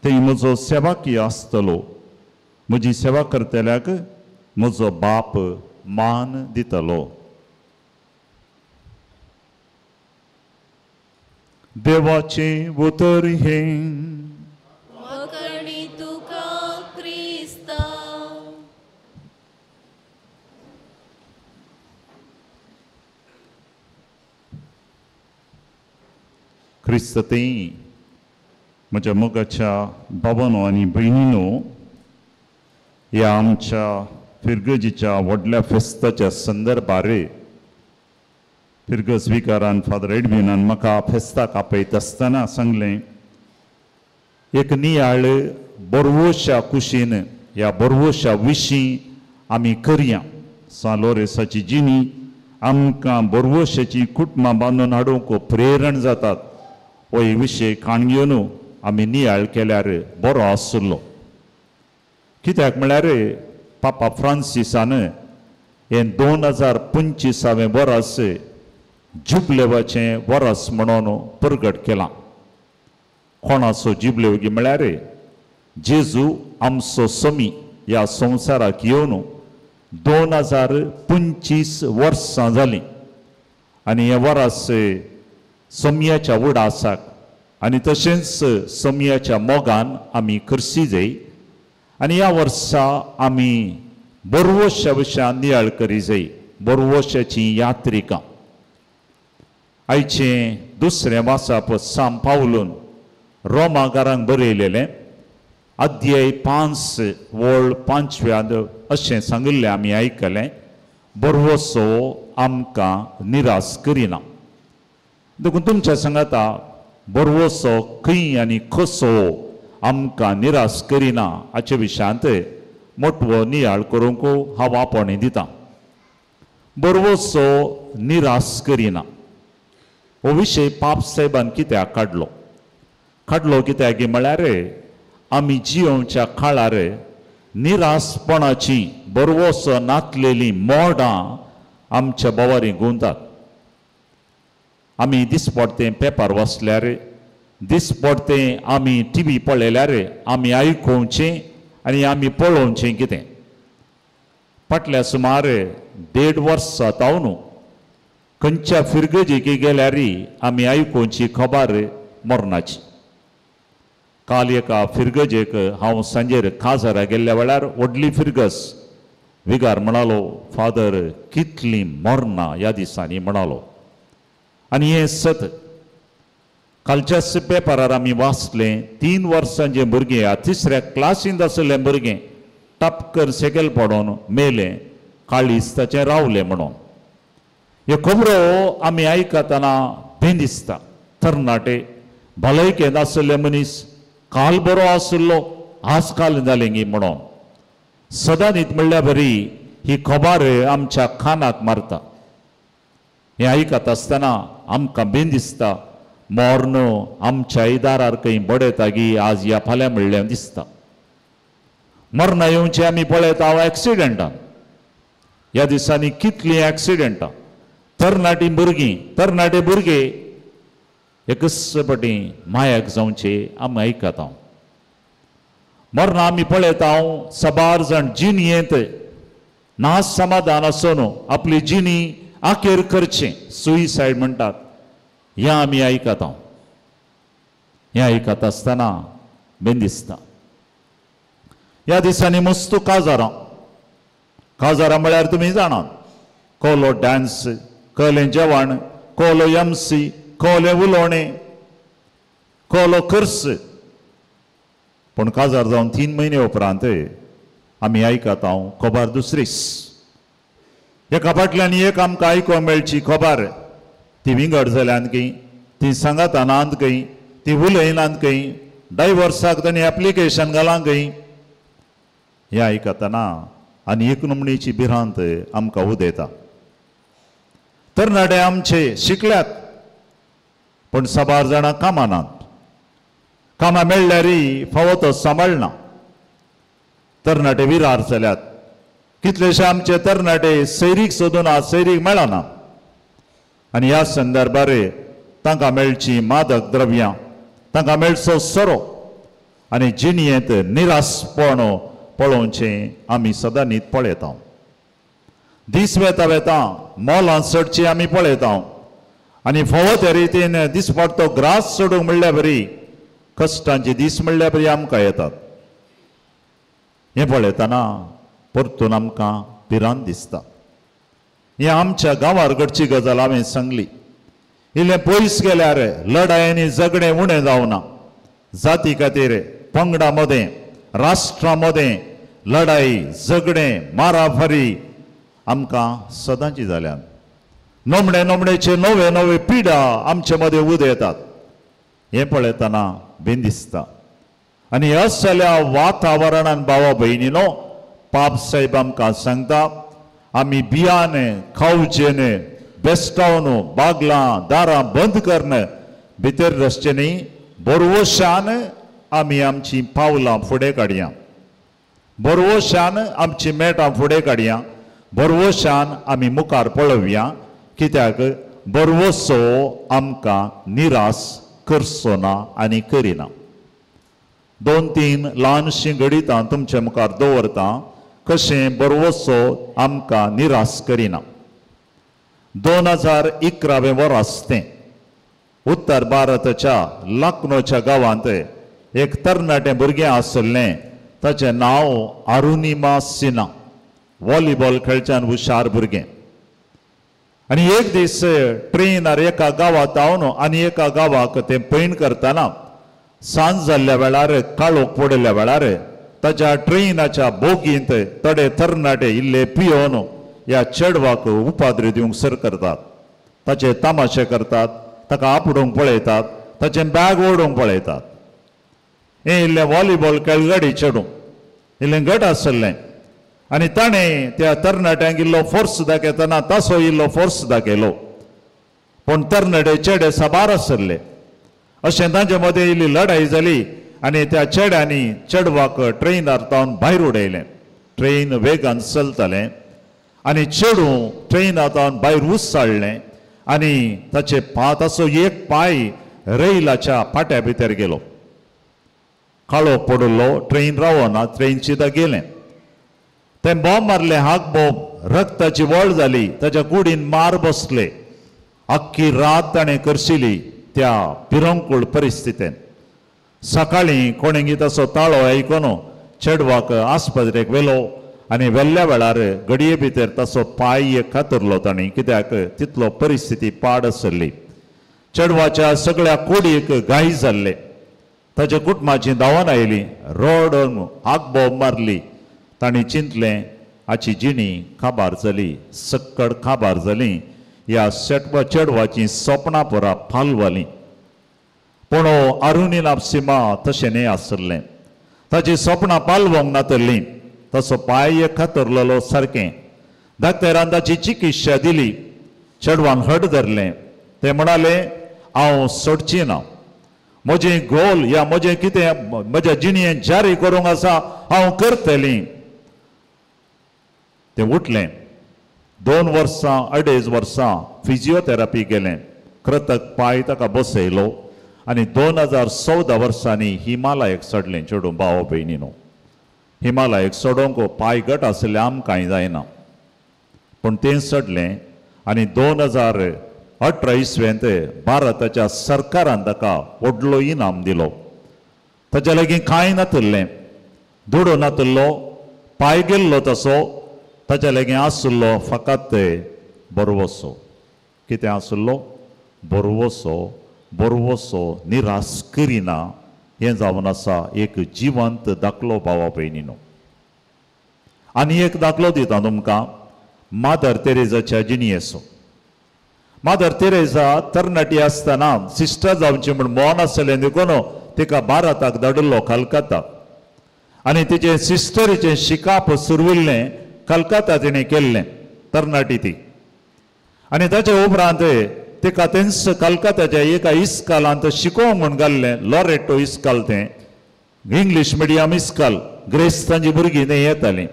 थंय म्हजो सेवाकी आसतलो. म्हजी सेवा करतल्याक म्हजो बाप मान दितलो. देवाचें उतर हें. वखणी तुका क्रिस्ता. क्रिस्त थंय म्हज्या मोगाच्या बाबानो आनी भयणीनो, ह्या आमच्या फिरगजीच्या व्हडल्या फेस्ताच्या संदर्भार फिरगज विकारान फादर एडविनान म्हाका फेस्ताक आपयत आसतना सांगलें, एक नियाळ बोरवोशा कुशीन ह्या बोरवोशा विशीं आमी करया. सान लोरेसाची जिणी आमकां बोरवोशाची कुटुंबां बांदून हाडूंक प्रेरण जातात. हो विशय काण घेवन आमी नियाळ केल्यार बरो आसलो. कित्याक म्हळ्यार पापा फ्रांसिसान हें 2025 वर्स जुबलेवाचें वर्स म्हणून परगट केलां. कोणाचो जिबलेव म्हळ्यार जेजू आमचो समी ह्या संवसाराक येवन 2025 वर्सां जालीं आनी हें वर्स सम्याच्या उडासाक आनी तशेंच सम्याच्या मोगान आमी खर्सी जाय आनी ह्या वर्सा आमी बोरवोशा विशयान नियाळ करी जाय. बोरवोशाची यात्रिका आयचें दुसरें वाचप साम पावलून रोमागारांक बरयलेलें अध्याय 5 वळ 5 अशें सांगिल्लें आमी आयकलें. बोरवोसो आमकां निराश करिना. देखून तुमच्या सांगाता बोरवोसो खंय आनी कसो आमकां निराश करिना हाचे विशयांत मोटवो नियाळ करूंक हांव आपोवणें दितां. बोरवोसो निराश करिना हो विशय पाप साहेबान कित्याक काडलो? काडलो कित्याक म्हळ्यार आमी जियोवच्या काळार निराशपणाची बोरवोसो नातलेलीं मोडां आमच्या बोवारी गुंतात. आमी दिसपडतें पेपर वाचल्यार, दिसपडतें आमी टी व्ही पळयल्यार आमी आयकुचें आनी आमी पळोवचें कितें. फाटल्या सुमार 1.5 वर्सां तावन खंयच्या फिरगजेक गेल्यार आमी आयकुची खबर मरणाची. काल एका फिरगजेक हांव सांजेर काजारा गेल्ल्या वेळार व्हडली फिरगज विगार म्हणालो, फादर कितलीं मरणां ह्या दिसांनी म्हणालो. आनी हें सत. कालच्याच पेपरार आमी वाचलें 3 वर्सांचें भुरगें तिसऱ्या क्लासींत आशिल्लें भुरगें टपकर सेगेल पडोन मेलें, काळीज ताचें रावलें म्हणून. ह्यो खबरो आमी आयकतना भें दिसता. तरणाटे भलायकेंत आशिल्ले मनीस काल बरो आशिल्लो आज काल जालें गी म्हणून सदांनीत म्हणल्या बरी ही खबर आमच्या कानाक मारता. हें आयकत आसतना आमकां बेन दिसता मर्ण आमच्या दारार खंय बडयता गी आज ह्या फाल्यां म्हणलें दिसता. मरणां येवचें आमी पळयता एक्सिडेंटान. ह्या दिसांनी कितलीं एक्सिडेंटां, तरणाटी भुरगीं, तरणाटे भुरगे एकच पटी मायाक जावचे आमी आयकता. मरणां आमी पळयता साबार जाण जिणयेंत ना समाधान आसून आपली जिणी आखेर करचें, सुइसायड म्हणटात, हें आमी आयकता. हें आयकता आसतना बेन दिसता. ह्या दिसांनी मस्त काजारां, काजारां म्हळ्यार तुमी जाणात, कोलो डांस, कोलें जेवण, कोलो एमसी, कोलें उलोवणें, कोलो खर्च. पूण काजार जावन 3 म्हयने उपरांत आमी आयकता हांव खबर दुसरीच. एका फाटल्यान एक आमकां आयकूंक मेळची खबर, ती विंगड जाल्यान खंय, ती सांगाता नात खंय, ती उलयनात खंय, डायवर्साक तांणी एप्लिकेशन घालां खंय. हें आयकतना आनी एक नमणेची भिरांत आमकां उदयता. तरणाटे आमचे शिकल्यात पूण साबार जाणां कामां नात, कामां मेळ्ळ्यारय फावो तो सांबाळना. तरणाटे विरार जाल्यात, कितलेशे आमचे तरणाटे सैरीक सोदून सैरीक मेळना. आनी ह्या संदर्भार तांकां मेळची मादक द्रव्यां, तांकां मेळचो सोरो आनी जिणयेंत निरासपण पळोवचें आमी सदांनीत पळयता. दीस वेता वेता मोलां चडची आमी पळयता आनी फावो त्या रितीन दिसपडटो ग्रास सोडूंक म्हणल्यार बरी कश्टांचे दीस म्हणल्यार बरी आमकां येतात. हें पळयतना परतून आमकां भिरांत दिसता. हें आमच्या गांवार घडची गजाल हांवें सांगली. इल्लें पयस गेल्यार लडाय आनी झगडें उणें जावना. जाती खातीर पंगडा मदें, राष्ट्रा मदें लडाई, झगडें, माराफारी आमकां सदांची जाल्यान. नोमणे नोमणेचे नवे नवे पिडा आमचे मदें उदयतात. हें पळयतना बेन दिसता. आनी असल्या वातावरणान भावा भयणीनो पाप साहेब आमकां सांगता, आमी बियाने खावचेने बेस्टावन बागलां दारां बंद करून भितर रसचें न्ही, बरवशान आमी आमचीं पावलां फुडें काडया, बरवशान आमचीं मेटां फुडें काडया, बरवशान आमी मुखार पळोवया. कित्याक बरवसो आमकां निरास करचो ना आनी करिना. 2-3 ल्हानशीं घडितां तुमचे मुखार दवरता कशें बरवसो आमकां निरास करिना. 2011 वर्स तें उत्तर भारताच्या लखनौच्या गांवांत एक तरणाटें भुरगें आसलें, ताचें नांव अरुणिमा सिन्हा. व्हॉलीबॉल खेळच्यान हुशार भुरगें. आनी एक दीस ट्रेनार एका गांवांत हांव आनी एका गांवाक तें पैण करतना सांज जाल्ल्या वेळार, काळोख पडिल्ल्या वेळार ताच्या ट्रेनाच्या बोगींत थोडे तरणाटे इल्ले पियोन ह्या चेडवाक उपाद्री दिवंक सर करतात, ताचे तामाशे करतात, ताका आपडूंक पळयतात, ताचें बॅग ओडूंक पळयतात. हें इल्लें व्हॉलीबॉल खेळगडी चेडूं इल्लें घट आसलें आनी ताणें त्या तरणाट्यांक इल्लो फोर्स दाखयतना तासो इल्लो फोर्स दाखयलो. पूण तरणाटे चेडे साबार आसले. अशें तांचे मदें इल्ली लडाई जाली आनी त्या चेड्यांनी चेडवाक ट्रेनार तावन भायर उडयलें. ट्रेन वेगान चलतालें आनी चेडूं ट्रेनार तावन भायर उसळ्ळें आनी ताचे ताचो एक पांय रैलाच्या पाट्या भितर गेलो. काळो पडिल्लो, ट्रेन रावना, ट्रेन शिदा गेलें. तें बॉम्ब मारलें, हाक बॉम्ब, रक्ताची वळ जाली, ताच्या कुडीन मार बसले. आख्खी रात ताणें करशिली त्या भिरंकूळ परिस्थितीन. सकाळीं कोणेंगी ताचो ताळो आयकून चेडवाक आस्पत्रेक व्हेलो आनी व्हेल्ल्या वेळार घडये भितर ताचो पांय एक कातरलो ताणें, कित्याक तितलो परिस्थिती पाड आसली. चेडवाच्या सगळ्या कुडीक घाय जाल्ले. ताच्या कुटुंबाची धांवन आयली, रडून आगबो मारली. तांणी चिंतलें हाची जिणी काबार जाली, सक्कड काबार जाली, ह्या चेडवाची सपनां पुरा पालवाली. पूण अरुणिना सीमा तशें न्हय आसलें. ताची सपनां पालवंक नातल्लीं. तसो पांय कातरलेलो सारकें. डाक्टरान ताची चिकित्सा दिली. चेडवान हट धरलें. ते म्हणाले हांव सोडची ना, म्हजें गोल या म्हजें कितें म्हज्या जिणेंत जारी करूंक आसा हांव करतलीं. तें उठलें. 2 वर्सां 2.5 वर्सां फिजियोथेरपी गेलें. कृतक पांय ताका बसयलो आनी 2014 वर्सांनी हिमालयाक चडलें चेडूं. भाव भयणीनो, हिमालयाक चडोवंक पांय घट आसले आमकांय जायना, पूण तें चडलें आनी 2018 इसवेंत भारताच्या सरकारान ताका व्हडलो इनाम दिलो. ताच्या लागीं कांय नातिल्लें, दुडो नातिल्लो, पांय गेल्लो तसो, ताच्या लागीं आशिल्लो फकत बरवसो. कितें आशिल्लो? बरवसो. बरवसो निराश करिना हें जावन आसा एक जिवंत दाखलो भावा भयणीनो. आनी एक दाखलो दिता तुमकां मादर तेरेजाच्या जिणयेचो. मादर तेरेजा तरणाटी आसतना सिस्टर जावची म्हूण मन आसलें देखून तिका भारताक धाडिल्लो कलकत्ता आनी तिचें सिस्टरीचें शिकाप सुरविल्लें कलकत्ता तिणें केल्लें तरणाटी ती. आनी ताचे उपरांत तिका तेंच कलकत्ताच्या एका इस्कालांत शिकोवंक म्हूण घाल्लें, लॉरेटो इस्काल, तें इंग्लीश मिडियम इस्काल, ग्रेस्तांची भुरगीं थंय येतालीं.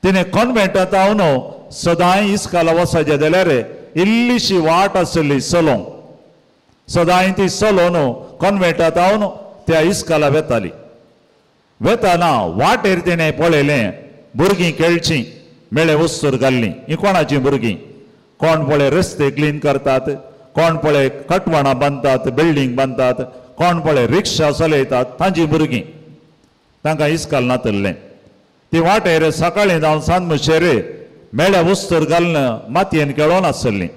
तिणें कॉन्वेंटांत हांव सदांय इस्काला वचपाचें जाल्यार इल्लीशी वाट आसली चलोवंक, सदांय ती चलोवन कॉन्वेंटांत हांव त्या इस्काला वेताली. वेताना वाटेर तिणें पळयलें भुरगीं खेळचीं, मेळे वस्तूर घाल्लीं. हीं कोणाचीं भुरगीं? कोण पळय रस्ते क्लीन करतात, कोण पळय कटवणां बांदतात, बिल्डींग बांदतात, कोण पळय रिक्षा चलयतात, तांचीं भुरगीं. तांकां इस्काल नातल्लें. ती वाटेर सकाळीं जावन सांजमुशेर मेळ्या वस्तूर घालून मातयेन खेळोन आसली.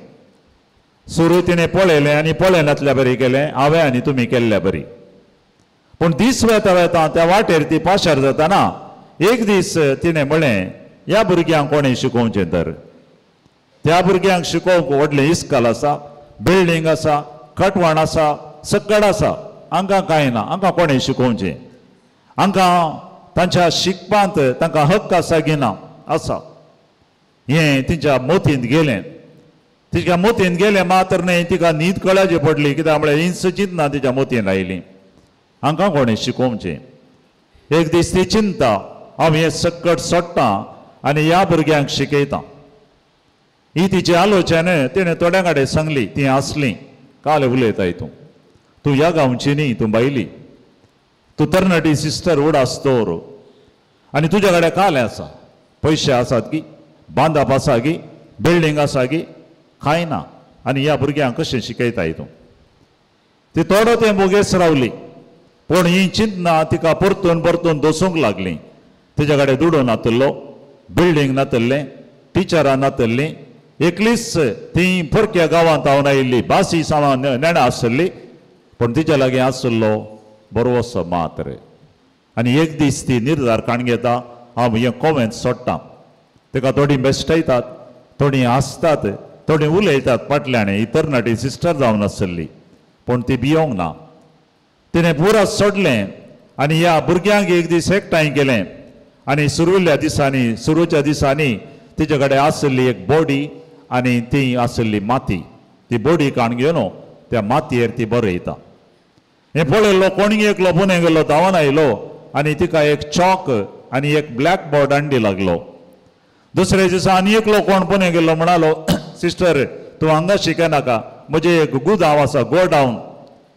सुरू तिणें पळयलें आनी पळयनातल्या बरी केलें हांवें आनी तुमी केल्ल्या बरी. पूण दीस वेता वेता त्या वाटेर ती पाशार जाताना एक दीस तिणें म्हळें, ह्या भुरग्यांक कोणें शिकोवचें तर? त्या भुरग्यांक शिकोवंक व्हडलें इस्काल आसा, बिल्डींग आसा, कटवण आसा, सकड आसा, हांकां कांय ना, हांकां कोणें शिकोवचें? हांकां तांच्या शिकपांत तांकां हक्क आसा की ना? आसा. हें तिच्या मोतींत गेलें. तिच्या मोतींत गेलें मात्र न्हय, तिका न्हीद कळाची पडली. कित्याक म्हळ्यार हिंस चिंतना तिच्या मोतींत आयली, हांकां कोणें शिकोवचें? एक दीस ती चिंता, हांव हें सकट सोडटां आनी ह्या भुरग्यांक शिकयतां. ही तिची आलोचन तिणें थोड्यां कडेन सांगली. ती आसली, काल उलयताय तूं, तूं ह्या गांवची न्ही, तूं भायली, तूं तरणाटी सिस्टर उडास दवर आनी तुज्या कडेन कालें आसा, पयशे आसात की, बांदप आसा की, बिल्डींग आसा की, कांय ना, आनी ह्या भुरग्यांक कशें शिकयताय तूं? ती थोडो तें बोगेस रावली, पूण ही चिंतना तिका परतून परतून दसूंक लागली. तिच्या कडेन दुडो नातल्लो, बिल्डींग नातल्लें, टिचरां नातल्लीं, एकलीच ती परक्या गांवांत हांव आयिल्ली, बासी सामान नेणा आसली, पूण तिच्या लागीं आसलो बरोसो मात्र. आनी एक दीस ती निर्धार काण घेता, हांव हें कोवेंत सोडटां. तिका थोडीं बेश्टयतात, थोडीं हांसतात, थोडीं उलयतात फाटल्यान. ही तरणाटी सिस्टर जावन आसली, पूण ती भियोंक ना. तिणें पुरा सोडलें आनी ह्या भुरग्यांक एक दीस एकठांय केलें आनी सुरुल्या दिसांनी, सुरूच्या दिसांनी तिच्या कडेन आसली एक बॉडी आनी ती आसली माती. ती बॉडी काण घेवन त्या मातयेर ती बरयता. हें पळयल्लो कोणी एकलो पुणे गेल्लो धांवन आयलो आनी तिका एक चॉक आनी एक ब्लॅक बोर्ड हांडी लागलो. दुसऱ्या दिसा आनी एकलो कोण पुणे गेल्लो म्हणालो, सिस्टर तूं हांगा शिकनाका, म्हजें एक गुदांव आसा, गोडावन,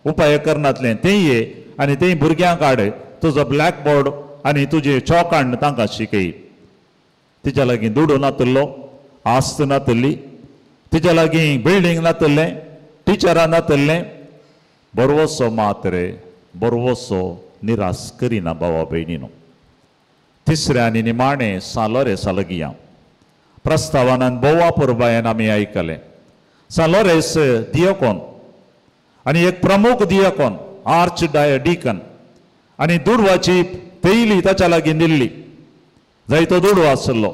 उपाय करनातलें तें ये आनी तें भुरग्यांक हाड, तुजो ब्लॅक बोर्ड आनी तुजें चॉक हाड तांकां शिकय. तिच्या लागीं दुडू नातल्लो, आस्त नातल्ली, तिच्या लागीं बिल्डींग नातल्लें, टिचरां नातल्लें, बरवसो मात्र बरवसो निराश करिना भावा भयणीनो. तिसऱ्या आनी निमाणें सां लोरेसा लागीं प्रस्तावानान भोव अपुरबायेन आमी आयकलें. सां लोरेस दियकोन आनी एक प्रमुख दियकोन, आर्च डिकन, आनी दुडवाची पयली ताच्या लागीं दिल्ली, जायतो दुडू आसलो.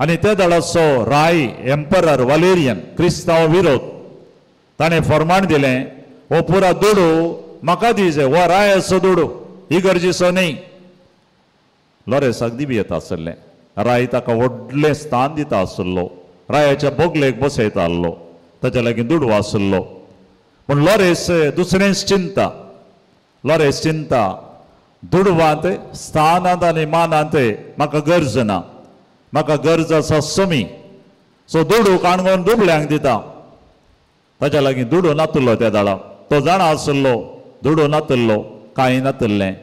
आनी त्या दळाचो राय एम्परर वालेरियन क्रिस्तांव विरोध, ताणें फर्माण दिलें, हो पुरा दुडू म्हाका दी जाय, हो रायाचो दुडू, इगर्जेचो न्ही. लोरेसाक दिबी येता आसलें. राय ताका व्हडलें स्थान दिता आसलो, रायाच्या बोगलेक बसयता आसलो, ताच्या लागीं दुडू आसलो. पूण लोरेस दुसरेंच चिंता, लोरेस चिंता दुडवांत स्थानांत आनी मानांत म्हाका गरज ना, म्हाका गरज आसा समी. सो दुडू काणकोण दुबळ्यांक दिता. ताच्या लागीं दुडू नातल्लो त्या दाळा, तो जाणा आसलो, दुडू नातल्लो, कांय नातल्लें,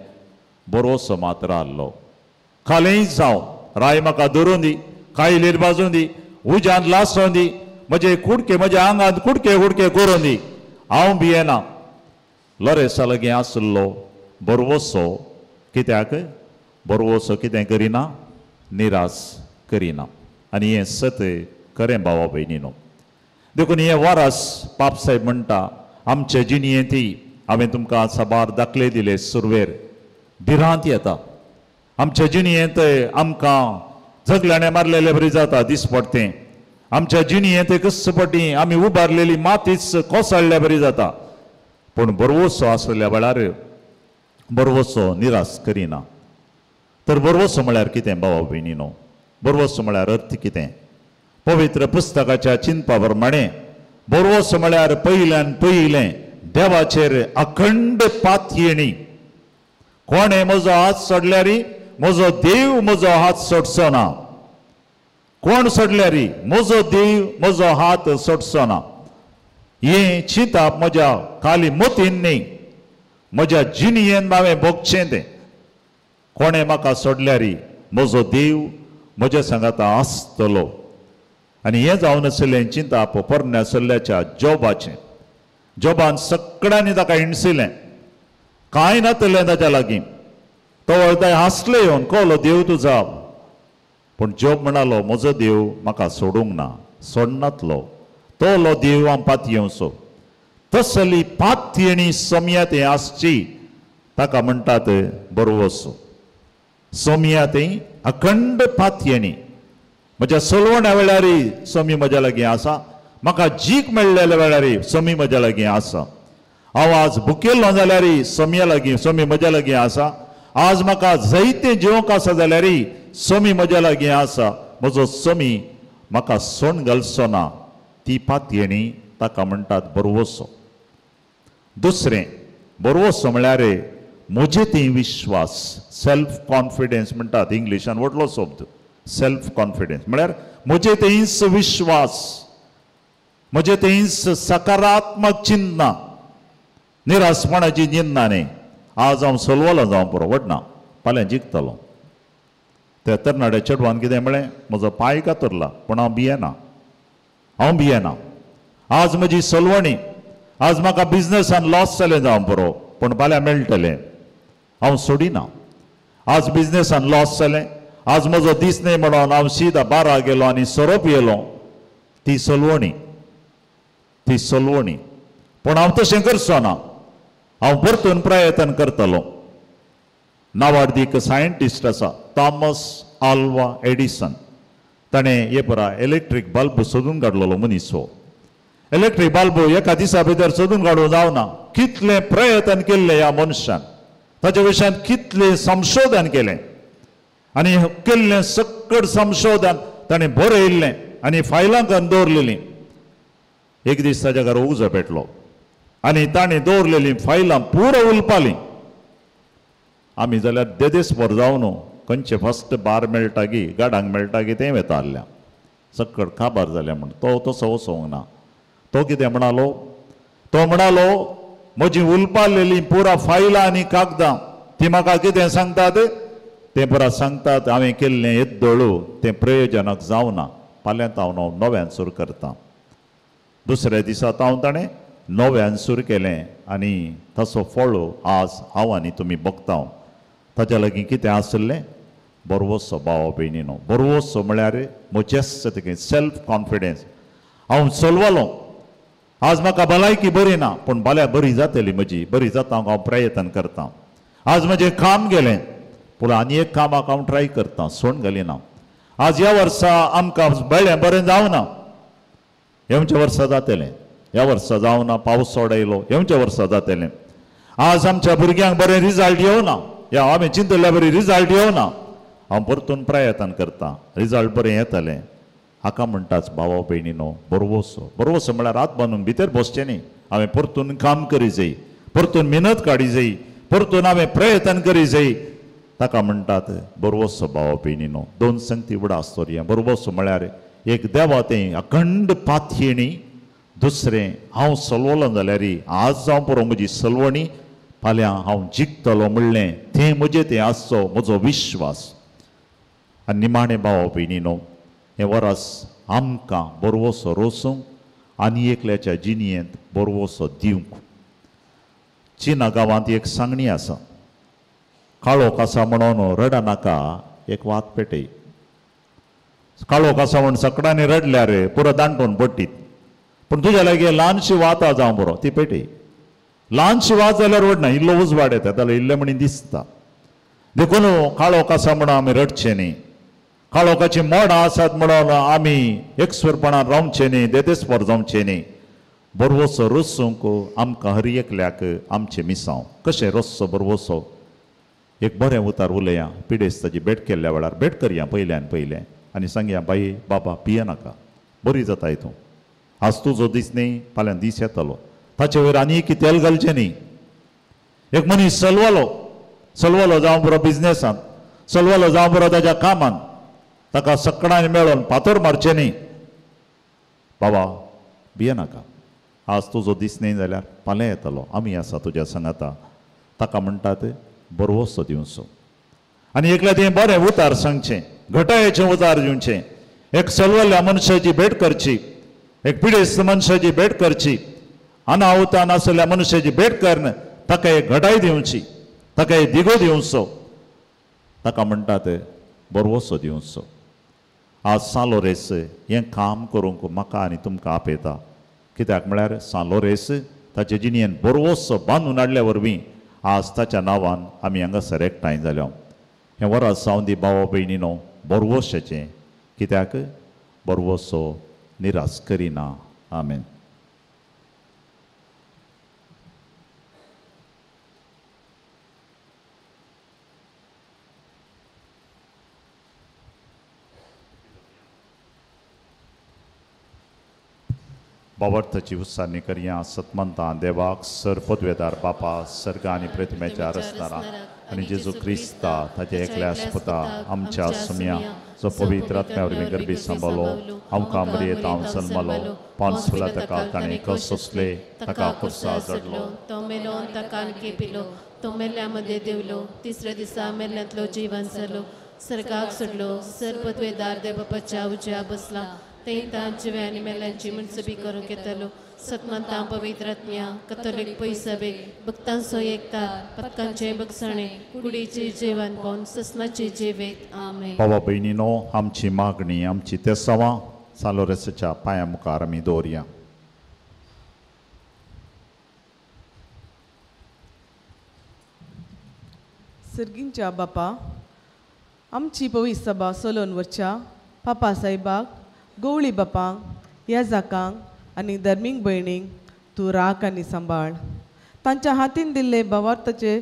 बरोसो मात्र आहलो. खालेंय जावं, राय म्हाका धरून दी, कायलेर बाजून दी, उज्यांत लासोन दी, म्हजे कुडके म्हज्या आंगांत कुडके कुडके करून दी, हांव भियेना. लोरेसा लागीं आसलो बरवसो, कित्याक बरवसो कितें करिना, निराश करिना. आनी हें सत खरें भावा भयणीनो. देखून हें वारस पापसाहेब म्हणटा, आमचे जिणयेंत हांवें तुमकां साबार दाखले दिले सुरवेर भिरांत येता आमच्या जिणयेंत. आमकां झगल्याणे मारलेले बरी जाता दिसपडतें. आमच्या जिणयेंत कसपटी आमी उबारलेली मातीच कोसळ्ळ्या बरी जाता. पूण बरवसो आसल्या वेळार बरवसो निराश करिना. तर बरवसो म्हळ्यार कितें भावा भयणीनो? बरवसो म्हळ्यार अर्थ कितें? पवित्र पुस्तकाच्या चिंतपा प्रमाणे बरवसो म्हळ्यार पयल्यान पयलें देवाचेर अखंड पातयेणी. कोणें म्हजो हात सोडल्यार म्हजो देव म्हजो हात सोडचो ना. कोण सोडल्यार म्हजो देव म्हजो हात सोडचो ना. हें चिंतप म्हज्या खाली मतीन न्ही, म्हज्या जिणयेन हांवें भोगचें तें. कोणें म्हाका सोडल्यार म्हजो देव म्हज्या सांगाता आसतलो. आनी हें जावन आशिल्लें चिंतप पोरण्या सल्ल्याच्या जोबाचें. जोबान सगळ्यांनी ताका हिणसिलें, कांय नातलें ताच्या लागीं. तो वळताय हांसले येवन कोलो देव तुजा. पूण जोब म्हणालो म्हजो देव म्हाका सोडूंक ना, सोडनातलो. तोलो देव हांव पातयेवचो. तसली पातयेणी सोमया तें आसची ताका म्हणटात बरवसो. सोमया तें अखंड पातयेणी. म्हज्या सलवण्या वेळार सोमी म्हज्या लागीं आसा, म्हाका जीक मेळ्ळेल्या वेळार सोमी म्हज्या लागीं आसा. हांव आज भुकेल्लो जाल्यार सोमया लागीं सोमी म्हज्या लागीं आसा. आज म्हाका जायतें जेवंक आसा जाल्यार सोमी म्हज्या लागीं आसा. म्हजो सोमी म्हाका सोण घालचो ना. ती पातयेणी ताका म्हणटात बरवसो. दुसरें बरवसो म्हळ्यार म्हजे ती विश्वास, सेल्फ कॉन्फिडन्स म्हणटात इंग्लिशान व्हडलो शब्द सेल्फ कॉन्फिडन्स म्हळ्यार म्हजे तेंच विश्वास, म्हजे तेंच सकारात्मक चिंतना, निराशपणाची चिंतना न्ही. आज हांव सलवलो जावं पुरो व्हडना, फाल्यां जिखतलो. त्या तरणाट्या चेडवान कितें म्हळें, म्हजो पांय कातरला पूण हांव भियेना, हांव भियेना. आज म्हजी सलवणी, आज म्हाका बिजनसान लॉस जालें जावं पुरो पूण फाल्यां मेळटलें, हांव सोडिना. आज बिजनसान लॉस जालें, आज म्हजो दीस न्हय म्हणून हांव सीधा बारा गेलो आनी सोरो पियेलो. ती सलवणी, ती सलवणी. पूण हांव तशें करचो ना, हांव परतून प्रयत्न करतलो. नावाडदीक सायंटिस्ट आसा थॉमस आल्वा एडिसन. ताणें हे परा इलेक्ट्रीक बल्ब सोदून काडलेलो मनीस. हो इलेक्ट्रीक बल्ब एका दिसा भितर सोदून काडूंक जावना. कितलें प्रयत्न केल्लें ह्या मनशान, ताच्या विशयांत कितलें संशोधन केलें आनी केल्लें सकट संशोधन ताणें बरयल्लें आनी फायलां करून दवरलेलीं. एक दीस ताच्या घरा उजो पेटलो आनी ताणें दवरलेलीं फायलां पुरो उलपालीं. आमी जाल्यार देदेसभर जावन खंयचे फस्ट बार मेळटा गी गाडांक मेळटा गी तें वेता आहल्या सकट काबार जालें म्हण. तो तसो वचोंक ना. तो कितें म्हणालो, तो म्हणालो म्हजी उलपालेलीं पुरा फायलां आनी कागदां ती म्हाका कितें सांगतात तें पुरा सांगतात हांवें केल्लें येद्दोळू तें प्रयोजनाक जावना. फाल्यां हांव नव्यान सुरू करता. दुसऱ्या दिसा हांव ताणें नव्यान सुरू केलें आनी ताचो फळ आज हांव आनी तुमी भोगता. ताच्या लागीं कितें आसलें? बरवसो. भावा भयणीनो, बरवसो म्हळ्यार म्हजेच सेल्फ कॉन्फिडन्स. हांव चलवलो, आज म्हाका भलायकी बरी ना पूण फाल्यां बरी जातली म्हजी, बरी जाता हांव प्रयत्न करता. आज म्हजें काम गेलें पूण आनी एक कामाक हांव ट्राय करता, सोण घालिना. आज ह्या वर्सा आमकां बळें बरें जावना, येवच्या वर्सा जातलें. ह्या वर्सा जावना, पावस चड आयलो, येवच्या वर्सा जातलें. आज आमच्या भुरग्यांक बरें रिजल्ट येवना, ह्या हांवें चिंतल्या बरी रिजल्ट येवना, हांव परतून प्रयत्न करता, रिजल्ट बरें येतलें. हाका म्हणटाच भावा भयणीनो बरवसो. बरवसो म्हळ्यार हात बांदून भितर बसचें न्ही. हांवें परतून काम करी जाय, परतून मेहनत काडी जाय, परतून हांवें प्रयत्न करी जाय. ताका म्हणटात बरवसो. भावा भयणीनो, दोन संगती उडा आसतरी. बरवसो म्हळ्यार एक देवा तें अखंड पातयेणी, दुसरें हांव सलवलो जाल्यार आज जावं पुरो म्हजी सलवणी, फाल्यां हांव जिखतलो म्हणलें तें म्हजें तें आसचो म्हजो विश्वास. आनी निमाणें भावा भयणीनो, हें वरस आमकां बरवसो रोसूंक आनी एकल्याच्या जिणयेंत बरवसो दिवंक. चिना गांवांत एक सांगणी आसा, काळोख आसा म्हणून रडनाका, एक वात पेटय. काळोख आसा म्हूण सकडांनी रडल्यार पुरो दांडून पडटीत, पूण तुज्या लागीं ल्हानशी वात जावं पुरो ती पेटय. ल्हानशी वाज जाल्यार ओडना, इल्लो उजवाड येता जाल्यार इल्लें म्हणी दिसता. देखून काळोख आसा म्हणून आमी रडचें न्ही, काळोखाची मोडां आसात म्हणून आमी एकसुरपणान रावचें न्ही, देदेस्पर जावचें न्ही. बरवसो रसूंक आमकां हर एकल्याक आमचें मिसांव. कशें रसचो बरवसो? एक बरें उतार उलया, पिडेस्ताची भेट केल्ल्या वेळार भेट करया पयल्यान पयलें आनी सांगया, बाई बाबा पियेनाका, बरी जाताय तूं, आज तुजो दीस न्ही फाल्यां दीस येतलो. ताचे वयर आनी एक तेल घालचें न्ही. एक मनीस सलवलो, सलवलो जावं बरो बिजनेसान, सलवलो जावं बरो ताच्या कामान, ताका सकडांनी मेळोन फातर मारचें न्ही. बाबा भियेनाका, आज तुजो दीस न्ही जाल्यार फाल्यां येतलो, आमी आसा तुज्या सांगाता. ताका म्हणटात बरवसो दिवचो. आनी एकल्या तें बरें उतार सांगचें, घटायेचें उतार दिवचें. एक सलवल्ल्या मनशाची भेट करची, एक पिडेस्त मनशाची भेट करची, अनाहुतान आसलेल्या मनशाची भेट करून ताका एक घटाय दिवची, ताका एक दिगो दिवचो. ताका म्हणटात बरवसो दिवचो. आज सांलोरेस हें काम करूंक म्हाका आनी तुमकां आपयता. कित्याक म्हळ्यार सांलोरेस ताचे जिणेन बरवसो बांदून हाडल्या वरवीं आज ताच्या नांवान आमी हांगासर एकठांय जाल्या. हें वरात जावं दी भावा भयणीनो बरवशाचें, कित्याक बरवसो निराश करिना. आमेन. बाबर्थाची उत्सारणी करया. सतमंता देवाक सर पदवेदार बापा सर्ग आनी प्रतिमेच्या रसदारा आनी जेजू क्रिस्ता ताच्या एकल्या आस्पता आमच्या सुम्या जो पवित्र आत्म्या वरवीं गर्भी सांबाळलो, आमकां मरयेत हांव जल्मलो, पांच फुलां ताका ताणें कस सोंसले, ताका खुर्सा जडलो, तो मेलो ताका केपिलो, तो मेल्ल्या मदें देवलो, तिसऱ्या दिसा मेल्ल्यांतलो जिवन जालो, सर्गाक सोडलो, सर पदवेदार देव बापाच्या उजव्या बसला, तें जिव्या आनी मेल्यांची मनसबी करूंक येतलो. सतमंता पवित्र आत्म्या कथोलीक पयसबे भक्तांचो एकतार पथकांचे बगसणे कुडीचे जेवण पावन ससनाचे जेवेत. आमेन. बाबा भयणीनो, आमची मागणी आमची तेसावां सांलोरेसाच्या पांया मुखार आमी दवरया. सर्गींच्या बापा, आमची पवित्र सभा सोलोन वरच्या पापा साहेबाक, गवळी बापांक, याजाकांक आनी धर्मीक भयणींक तूं राख आनी सांबाळ. तांच्या हातीन दिल्ले भावार्थाचे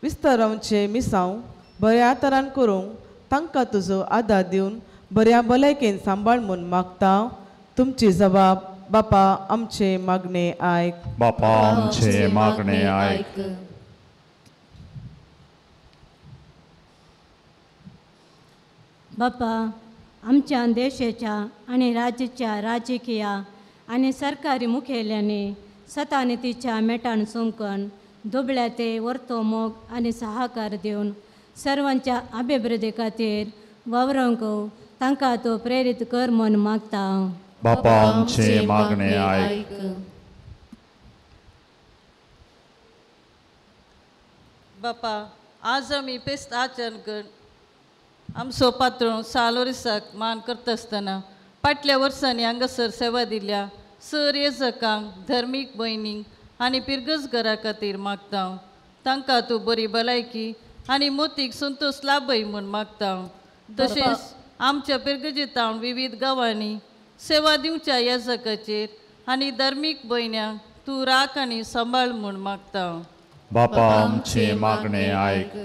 विस्तारावचे मिसांव बऱ्या तरान करूंक तांकां तुजो आदार दिवन बऱ्या भलायकेन सांबाळ म्हूण मागता. तुमची जबाब बापा आमचे मागणे आयक. बापा आमचे मागणे आयक. बापा, आमच्या देशाच्या आनी राज्याच्या राजकीय आनी सरकारी मुखेल्यांनी सतानितीच्या मेटान चमकन दुबळ्या ते वर्तो मोग आनी सहाकार दिवन सर्वांच्या अभिवृद्धी खातीर वावरूंक तांकां तूं प्रेरीत कर म्हूण मागता. बापा आमचे मागणे आयक. बापा, आज आमी फेस्त आचरण कर आमचो पात्रोन सालोरिसाक मान करता आसतना फाटल्या वर्सांनी हांगासर सेवा दिल्या सर येजकांक, धर्मीक भयणींक आनी पिरगज घरा खातीर मागता. तांकां तूं बरी भलायकी आनी मोतीक संतोश लाभय म्हूण मागता. तशेंच आमच्या पिरगजेतावन विविध गांवांनी सेवा दिवच्या येजकाचेर आनी धर्मीक भयण्यांक तूं राख आनी सांबाळ म्हूण मागता. बापा आमचे मागणे आयक.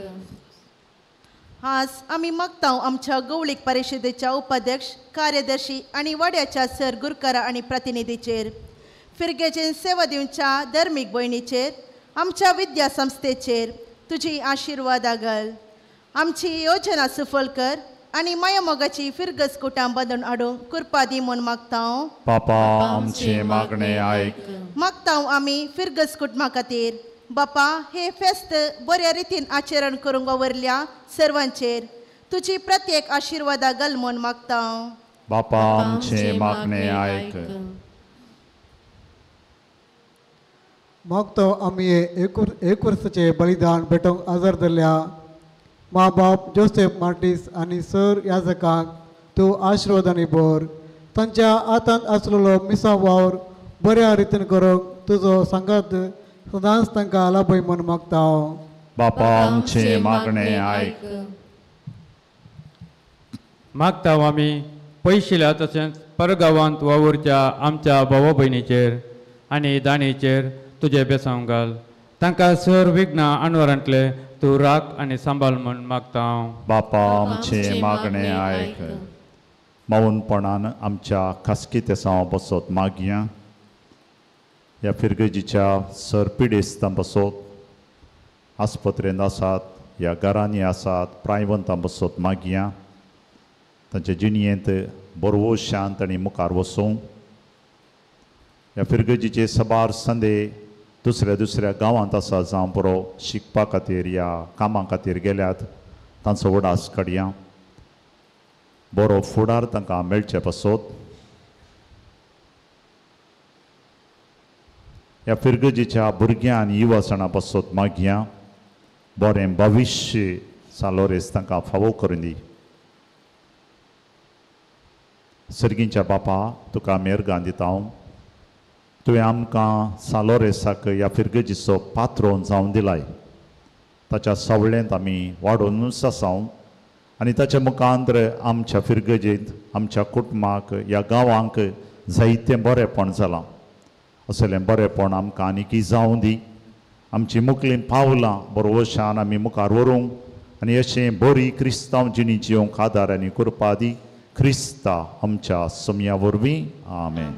आज आमी मागता आमच्या गवळीक परिशदेच्या उपाध्यक्ष, कार्यदर्शी आनी वाड्याच्या सर गुरकारा आनी प्रतिनिधीचेर, फिरगेजेन सेवा दिवच्या धर्मीक भयणीचेर, आमच्या विद्या संस्थेचेर तुजी आशिर्वादा घाल. आमची योजना सफल कर आनी मायामोगाची फिरगज कुटां बांदून हाडूंक कृपा दी म्हूण मागता. बापा आमचे मागणे आयक. मागता आमी फिरगज कुटुंबा खातीर. बापा, हे फेस्त बऱ्या रितीन आचरण करूंक वावरल्या सर्वांचेर तुजी प्रत्येक आशिर्वादा घाल म्हूण मागता. बापा आमचे मागणे आयक. मागतो आमी एक वर्साचे बलिदान भेटोवंक आजार धरल्या मा बाप जोसेफ मार्टीस आनी सर याजकांक तूं आशिर्वादांनी भर. तांच्या हातांत आसलेलो मिसां वावर बऱ्या रितीन करूंक तुजो सांगात सदांच तांकां लाभय म्हूण मागता. बापा आमचें मागणें आयक. मागता आमी पयशिल्या तशेंच परगांवांत वावुरच्या आमच्या भावा भयणीचेर आनी दाणीचेर तुजें बेसांव घाल. तांकां सर विघ्नां अणवरांतले तूं राख आनी सांबाळ म्हूण मागता हांव. बापा आमचें मागणें आयक. मौनपणान आमच्या खासगी तेसांव बसत मागया. ह्या फिरगजीच्या सर पिडेस्तां बसत, आस्पत्रेंत आसात, ह्या घरांनी आसात, प्रायवंतां बसत मागया. तांच्या जिणयेंत बरवो शांत आनी मुखार वसूं. ह्या फिरगजीचे सबार संदे दुसऱ्या दुसऱ्या गांवांत आसा, जावं बरो शिकपा खातीर ह्या कामां खातीर गेल्यात, तांचो उडास काडया. बरो फुडार तांकां मेळचे पासत. ह्या फिरगजीच्या भुरग्यां आनी युवासणां पासत मागया. बरें भविश्य सालोरेस तांकां फावो करून दी. सर्गींच्या बापा, तुका मेरगां दिता हांव. तुवें आमकां सालोरेसाक ह्या फिरगजीचो पात्रोन जावन दिलाय. ताच्या सावळेंत आमी वाडोवनूच आसाव आनी ताच्या मुखांतर आमच्या फिरगजेंत, आमच्या कुटुंबाक, ह्या गांवांक जायतें बरेंपण जालां. असलें बरेंपण आमकां आनीकय जावं दी. आमची मुखलीं पावलां बरोवशान आमी मुखार व्हरूंक आनी अशें बरी क्रिस्तांव जिणी जिवंक आदार आनी कृपा दी. क्रिस्ता आमच्या सोमया वरवीं. आमेन.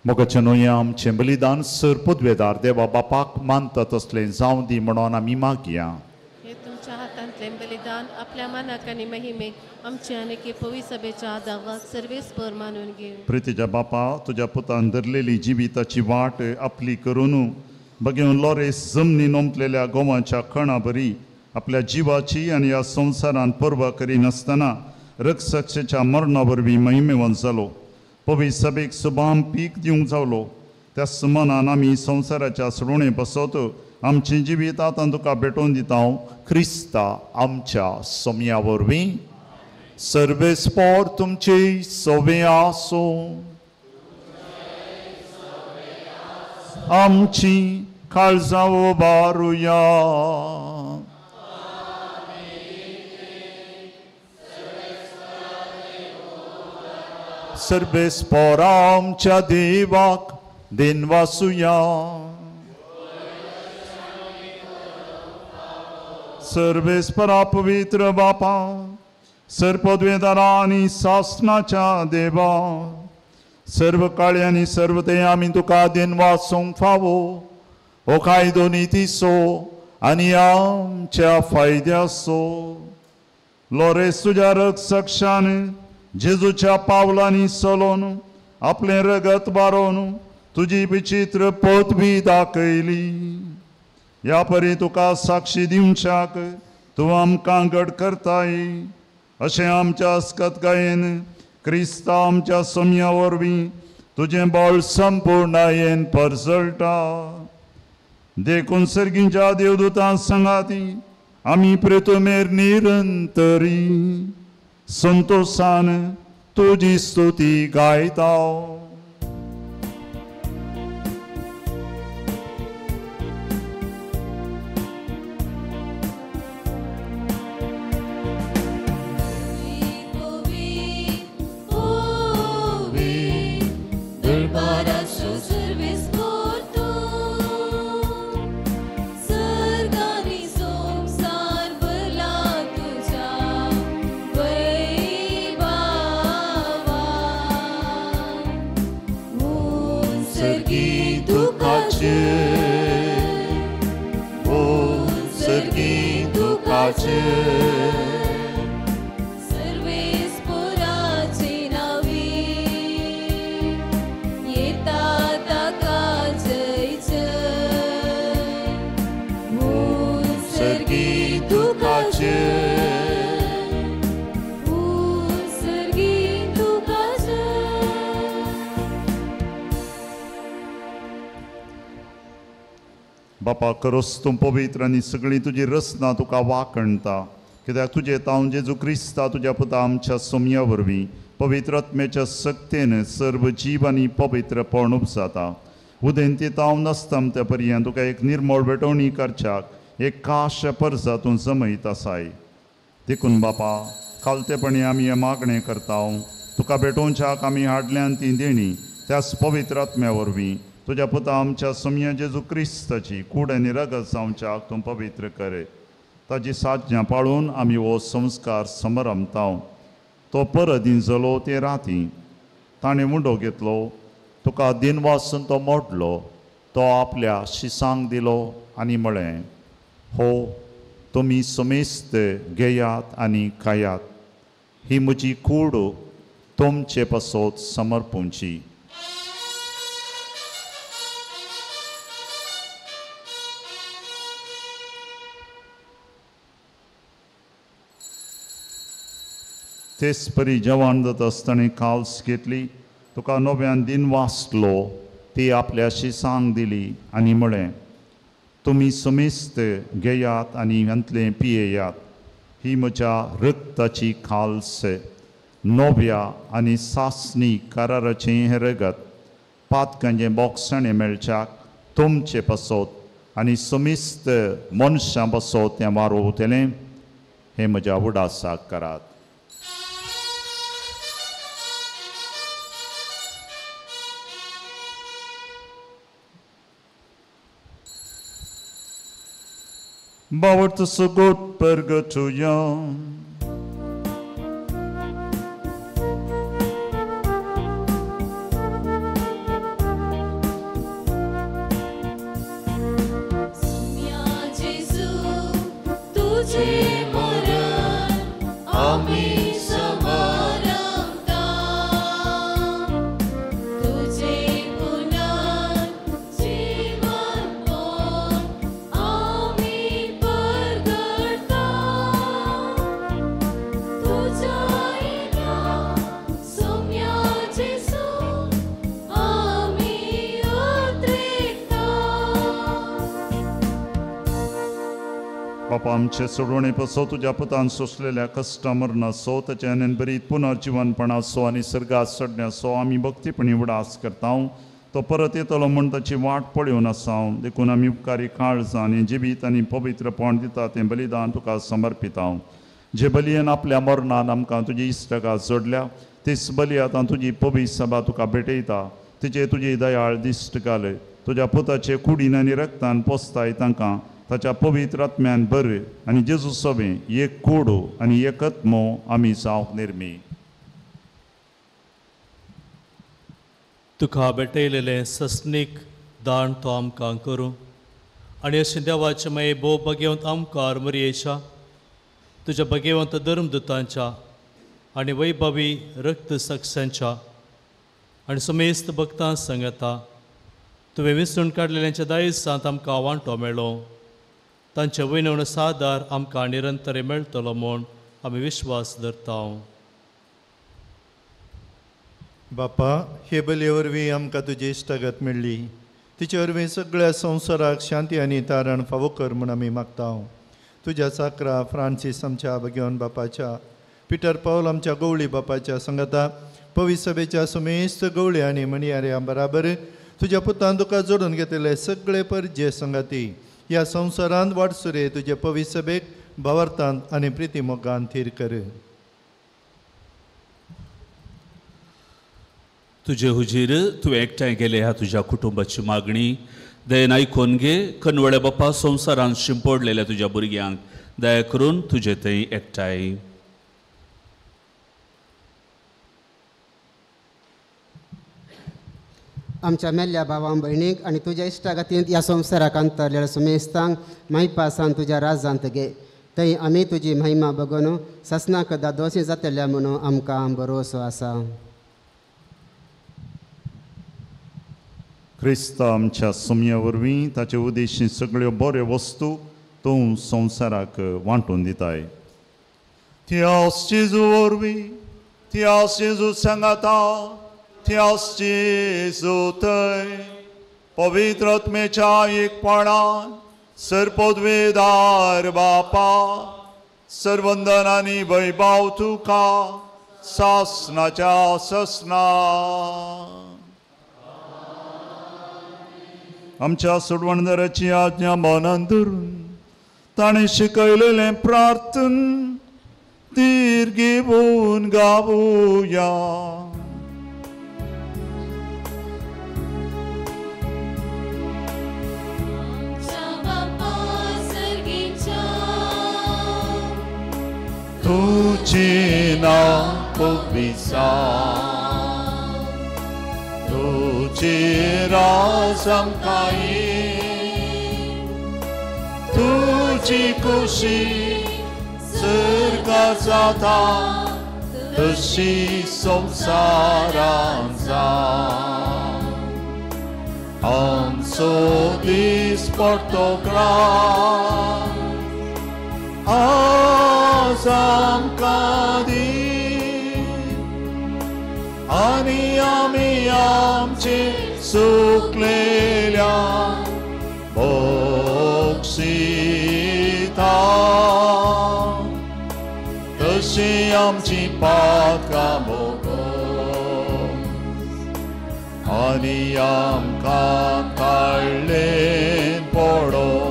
मोगाच्या न्हय आमचें बलिदान सर पदवेदार देवा बापाक मानता तसलें जावं दी म्हणून आमी मागया. हे तुमच्या हातांतलें बलिदान आपल्या मानाक आनी महिमेक आमचे आनी पवित्र सभेच्या आदावाक सर्वेस्पर मानून घेवं. प्रितीच्या बापा, तुज्या पुतान धरलेली जिविताची वाट आपली करून बघेवन लॉरेस जमनीन ओंपलेल्या गोवाच्या खणा बरी आपल्या जिवाची आनी ह्या संवसारान पर्वा करिनासतना रक्षक्षेच्या मरणा वरवीं महिमेवंत जालो. पवित्र सभेक सुबाम पीक दिवंक जावलो. त्या सुमनान आमी संवसाराच्या सुडोणे बसत आमचें जिवीत आतां तुका भेटोवन दिता क्रिस्ता आमच्या सोम्या वरवीं. सर्वेस्पोर तुमचे सवे आसूं. आमची काळजां उबारुया. सर्वेस्पोर आमच्या देवाक देनवासुया. सर्वेस्परा पवित्र बापा, सर्पद्वेदारा आनी सासनाच्या देवा, सर्व काळी आनी सर्व ते आमी तुका देनवासूंक फावो हो कायदो नितीचो आनी आमच्या फायद्याचो. लोरेस तुज्या रक्षक्षान जेजूच्या पावलांनी चलोन आपलें रगत बारोवन तुजी विचित्र पदवी दाखयली. ह्या परी तुका साक्षी दिवच्याक तूं आमकां घट करताय अशें आमच्या अस्कतकायेन क्रिस्ता आमच्या सोम्या वरवीं तुजें बळ संपूर्णायेन परजळटा. देखून सर्गींच्या देवदूतां सांगाती आमी प्रेतुमेर निरंतरी संतोषान तुजी स्तुती गायता. बापा, खरोच तूं पवित्र आनी सगळी तुजी रचना तुका वाखणटा, कित्याक तुजें तावन जेजू क्रिस्ता तुज्या पुता आमच्या सोम्या वरवीं पवित्र आत्म्याच्या सक्तेन सर्व जीव आनी पवित्रपण उपजाता. उदेंती तावन आसता त्या पर्यंत तुका एक निर्मळ भेटवणी करच्याक एक काश परजा तूं जमयत आसाय. देखून बापा, खालतेपणी आमी हें मागणें करता, तुका भेटोवच्याक आमी हाडल्यान ती देणी त्याच पवित्र आत्म्या वरवीं तुज्या पुता आमच्या सोम्या जेजू क्रिस्ताची कूड आनी रगत जावच्याक तूं पवित्र करे. ताजी साज्ञा पाळून आमी हो संस्कार समरमता. तो परत जालो ते राती ताणें मुंडो घेतलो, तुका दिनवासून तो मोडलो, तो आपल्या शिसांक दिलो आनी म्हळें, हो तुमी समेस्त घेयात आनी खायात, ही म्हजी कूड तुमचे पासत समर्पूंची. तेच परी जेवण जाता आसतना काल्स घेतली, तुका नव्यान दिन वाचलो, ती आपल्या शिसांक दिली आनी म्हळें, तुमी समेस्त घेयात आनी हांतलें पियेयात, ही म्हज्या रक्ताची खाल्स, नव्या आनी सासणी कराराचें हें रगत पातकांचें बोगसणें मेळच्याक तुमचे पासत आनी समेस्त मनशां पासत तें वारोवतलें. हें म्हज्या उडासाक करात. Bawat sugot pergatuya. तुझे मरण आमी समारंभता तुझे पुनर्जीवनपण आमी परगटता तुझ्या येण्या सोम्या जेजू आमी उद्रेकता. बापा आमचे सोडवणे पसो तुज्या पुतान सोंसलेल्या कश्टा मरणाचो ताच्या आनंदभरीत पुनर्जिवनपणाचो आनी सर्गात चडण्याचो आमी भक्तीपणी उडास करता. तो परत येतलो म्हूण ताची वाट पळोवन आसा. देखून आमी उपकारी काळजां आनी जिवीत आनी पवित्रपण दिता तें बलिदान तुका समर्पिता. जे बलयेन आपल्या मरणान आमकां तुजी इश्टगात जोडल्या तीच बली आतां तुजी पवित्र सभा तुका भेटयता. तिचे तुजी दयाळ दिश्ट घाल. तुज्या पुताचे कुडीन आनी रक्तान पोसताय तांकां ताच्या पवित्र आत्म्यान बरे आनी जेजू सभें एक कोडो आनी एक आत्मो आमी जावंक निर्मी. तुका भेटयलेलें सस्नीक दान तो आमकां करूं आनी अशें देवाचें मागीर भोव भगेवंत आमकार मरयेच्या तुज्या भगेवंत धर्मदुतांच्या आनी वैभवी रक्त साक्षांच्या आनी समेस्त भक्तां सांगता तुवें विसरून काडलेल्यांच्या दायसांत आमकां वांटो मेळ्ळो. तांचे वयनवण सादार आमकां निरंतर मेळटलो म्हूण आमी विश्वास धरता. बापा, हे बलये वरवीं आमकां तुजी इश्टागत मेळ्ळी. तिचे वरवीं सगळ्या संवसाराक शांती आनी तारण फावो कर म्हूण आमी मागता. तुज्या चाकरा फ्रांसीस आमच्या भगेवन बापाच्या, पिटर पावल आमच्या गवळी बापाच्या सांगाता पवित्र सभेच्या सुमेस्त गवळी आनी म्हणयाऱ्या बराबर तुज्या पुतान तुका जोडून घेतले सगळे परजे संगाती ह्या संवसारांत वाटसुरे तुजे पवित्र सभेक भावार्थान आनी प्रिती मोगान थीर कर. तुजे हुजीर तुवें एकठांय केले ह्या तुज्या कुटुंबाची मागणी दयेन आयकून घे. कनवळे बापा, संवसारांत शिंपडलेल्या तुज्या भुरग्यांक दया करून तुजे थंय एकठांय. आमच्या मेल्ल्या भावां भयणीक आनी तुज्या इश्टागतींत ह्या संवसाराक अंतरलेल्या सुमेस्तांक मायपासान तुज्या राजांत घे. थंय आमी तुजी महिमा बगून ससनाक दादोशी जातल्या म्हणून आमकां भरोसो आसा. क्रिस्त आमच्या सोम्या वरवीं ताचे उद्देशी सगळ्यो बऱ्यो वस्तू तूं संवसाराक वांटून दिताय. त्यास जेजू वरवीं, त्यास जेजू सांगाता, त्यास जेजू थंय पवित्र आत्म्याच्या एकपणान सर्पद्वेदार बापा सर्वंदन आनी वैभव तुका सासनाच्या ससना. आमच्या सोडवणदाराची आज्ञा मनान धरून ताणें शिकयलेलें प्रार्थन धीर घेवन गावया. तुझे नाव पवित्र, तुझे राज आमकां ये, तुजी खुशी सर्गात जाता तशी संवसारांत जावं. आमचो दीस पडतो ग्रास आज आमकां दी आनी आमी आमचे सुकलेल्या बक्षिता तशी आमची पातकां भोगोस आनी आमकां काडलें पडों.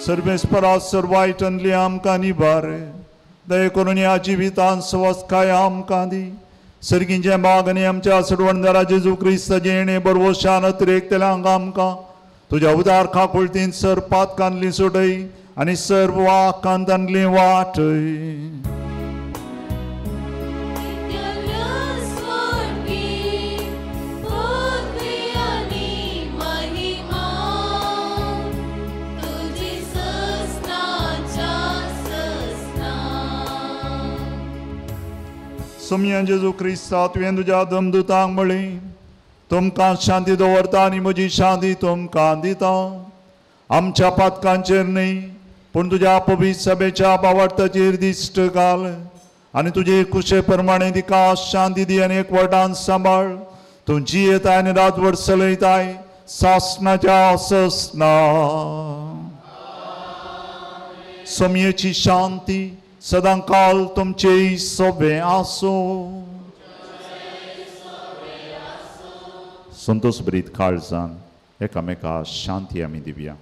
सर्वेस्परा सर्वायटनली आमकां निबार दया करून ह्या जिवितान सवस्काय आमकां दी. सर्गींचे बाग आनी आमच्या सडवणदारा जेजू क्रिस्ताचें येणें बरवशान अतिरेक तेल्यांक आमकां तुज्या उदार खाकुळतीन सर पातकांतली सोडय आनी सर्व आकांतांतली वाटय. सोमया जेजू क्रिस्ता तुवें तुज्या दमदुतांक म्हळी तुमकां शांती दवरता आनी म्हजी शांती तुमकां दिता. आमच्या पातकांचेर न्हय पूण तुज्या पवित्र सभेच्या बावार्थाचेर दिश्ट घाल आनी तुजे कुशे प्रमाणे तिका शांती दी आनी एकवटान सांबाळ. तूं जियेताय आनी रातभर चलयताय सासणाच्या ससना. सोमयेची शांती सदां काल तुमचे सोबे आसूं. संतोष भरीत काळजान एकामेका शांती आमी दिवया.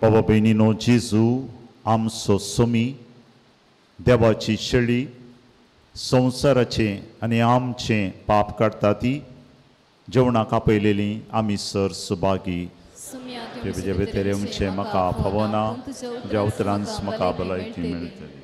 बाबा भयणीनो, जेजू आमचो सोमी, देवाची शेळी, संवसाराचें आनी आमचें पाप काडटा ती जेवणाक आपयलेली आमी सर सुभागी. तुजे भितर येवचें म्हाका फावना, तुज्या उतरांच म्हाका भलायकी मेळटली.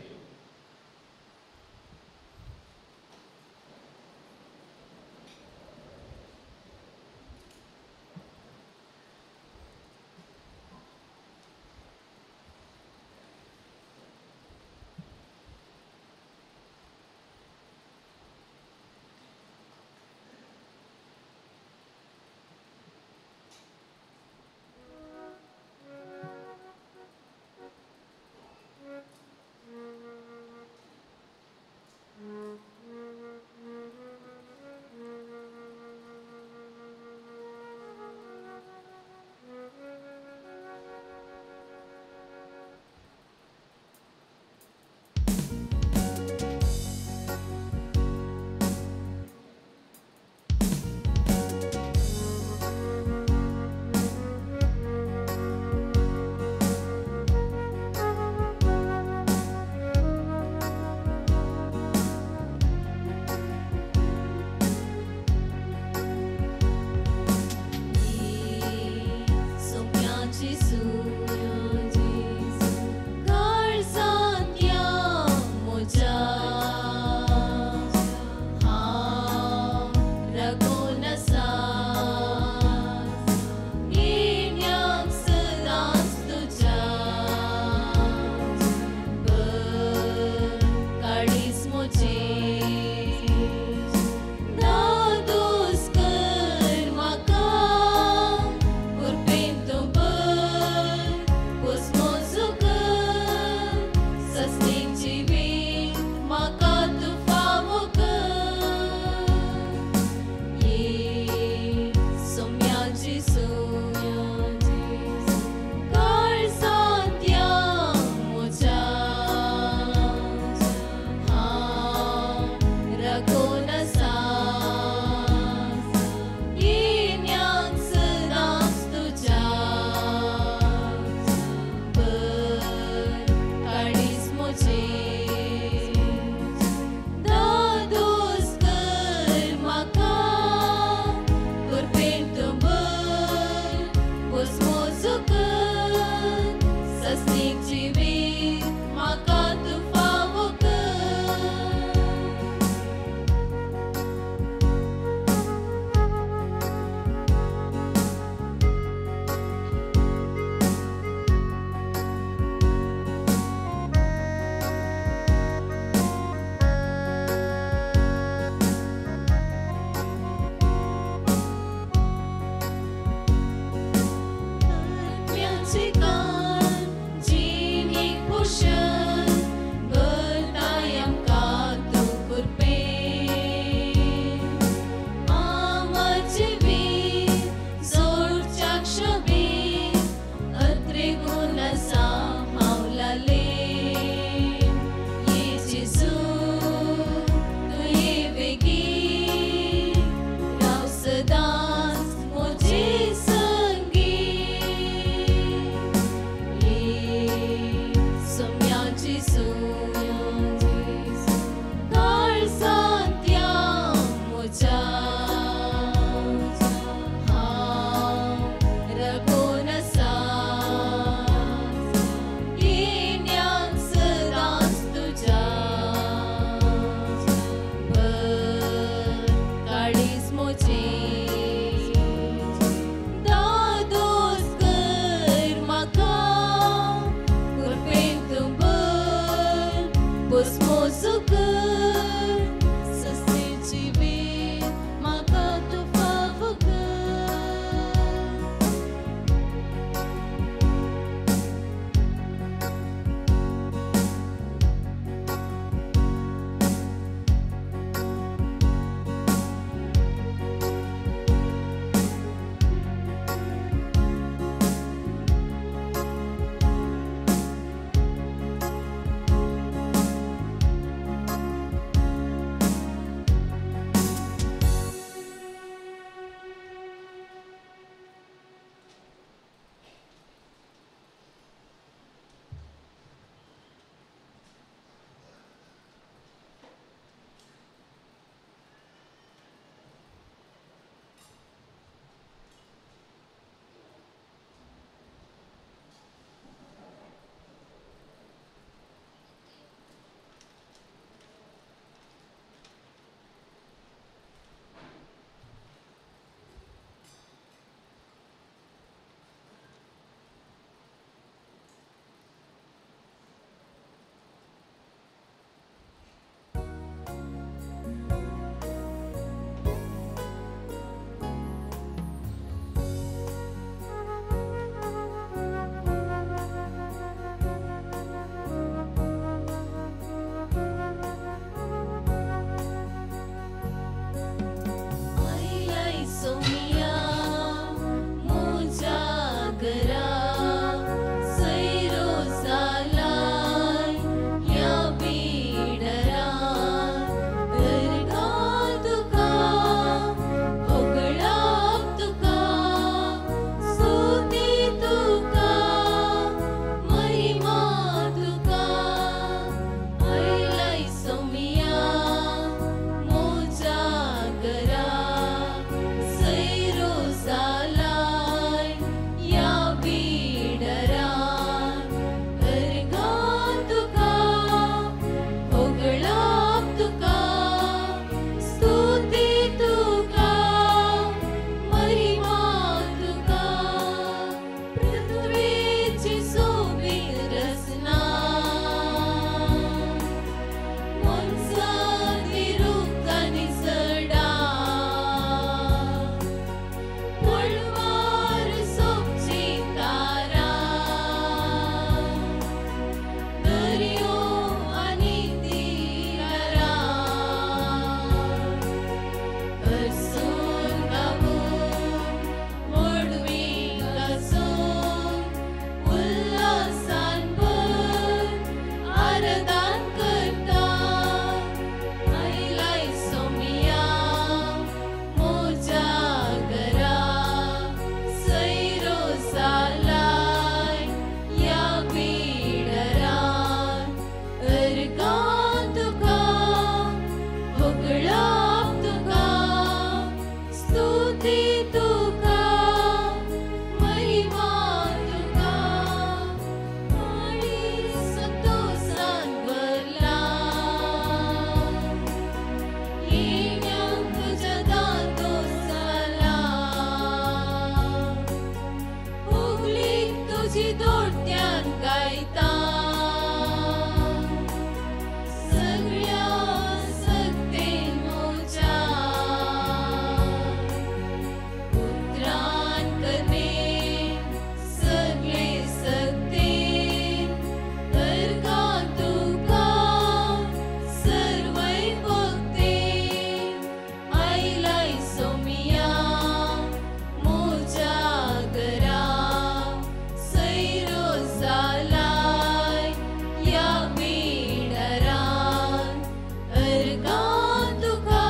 सर्गांत तुका